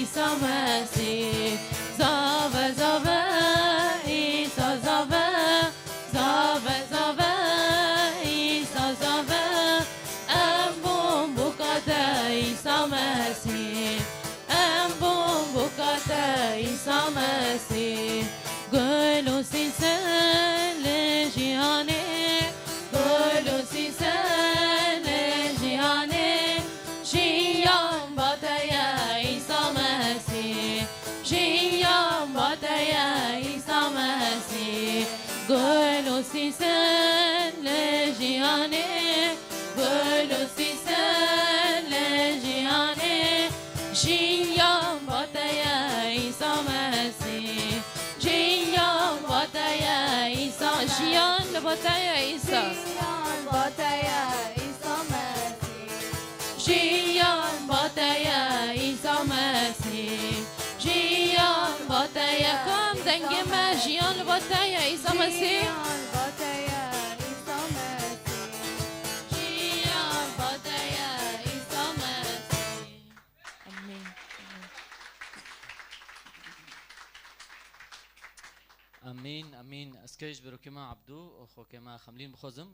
Îsa Mesîh. Zave, zave, Îsa zave. Zave, zave, Îsa zave. Em bûn boka te, Îsa Mesîh. Em bûn boka te, Îsa Mesîh. Gul û sîsen li jiyanê. Gul û sîsen li jiyanê. Jiyan ba te ye, Îsa Mesîh. Jiyan ba te ye, Îsa Mesîh. Gul û sîsen li jiyanê. Gul û sîsen li jiyanê. Jiyan ba te ye, Îsa Mesîh. Jiyan ba te ye, Îsa Mesîh. Jiyan li ba te ye, Îsa. Jiyan ba te ye, Îsa Mesîh. Jiyan ba te ye, Îsa Mesîh. Jiyan ba te ye, Îsa Mesîh. Kam dengê me, jiyan li ba te ye, Îsa Mesîh. Jiyan ba te ye, Îsa Mesîh. Jiyan ba te ye, Îsa Mesîh. Amîn. Amîn, amîn. Ez key ji birokê me Ebdû û xokê me Xemlîn bixwazim.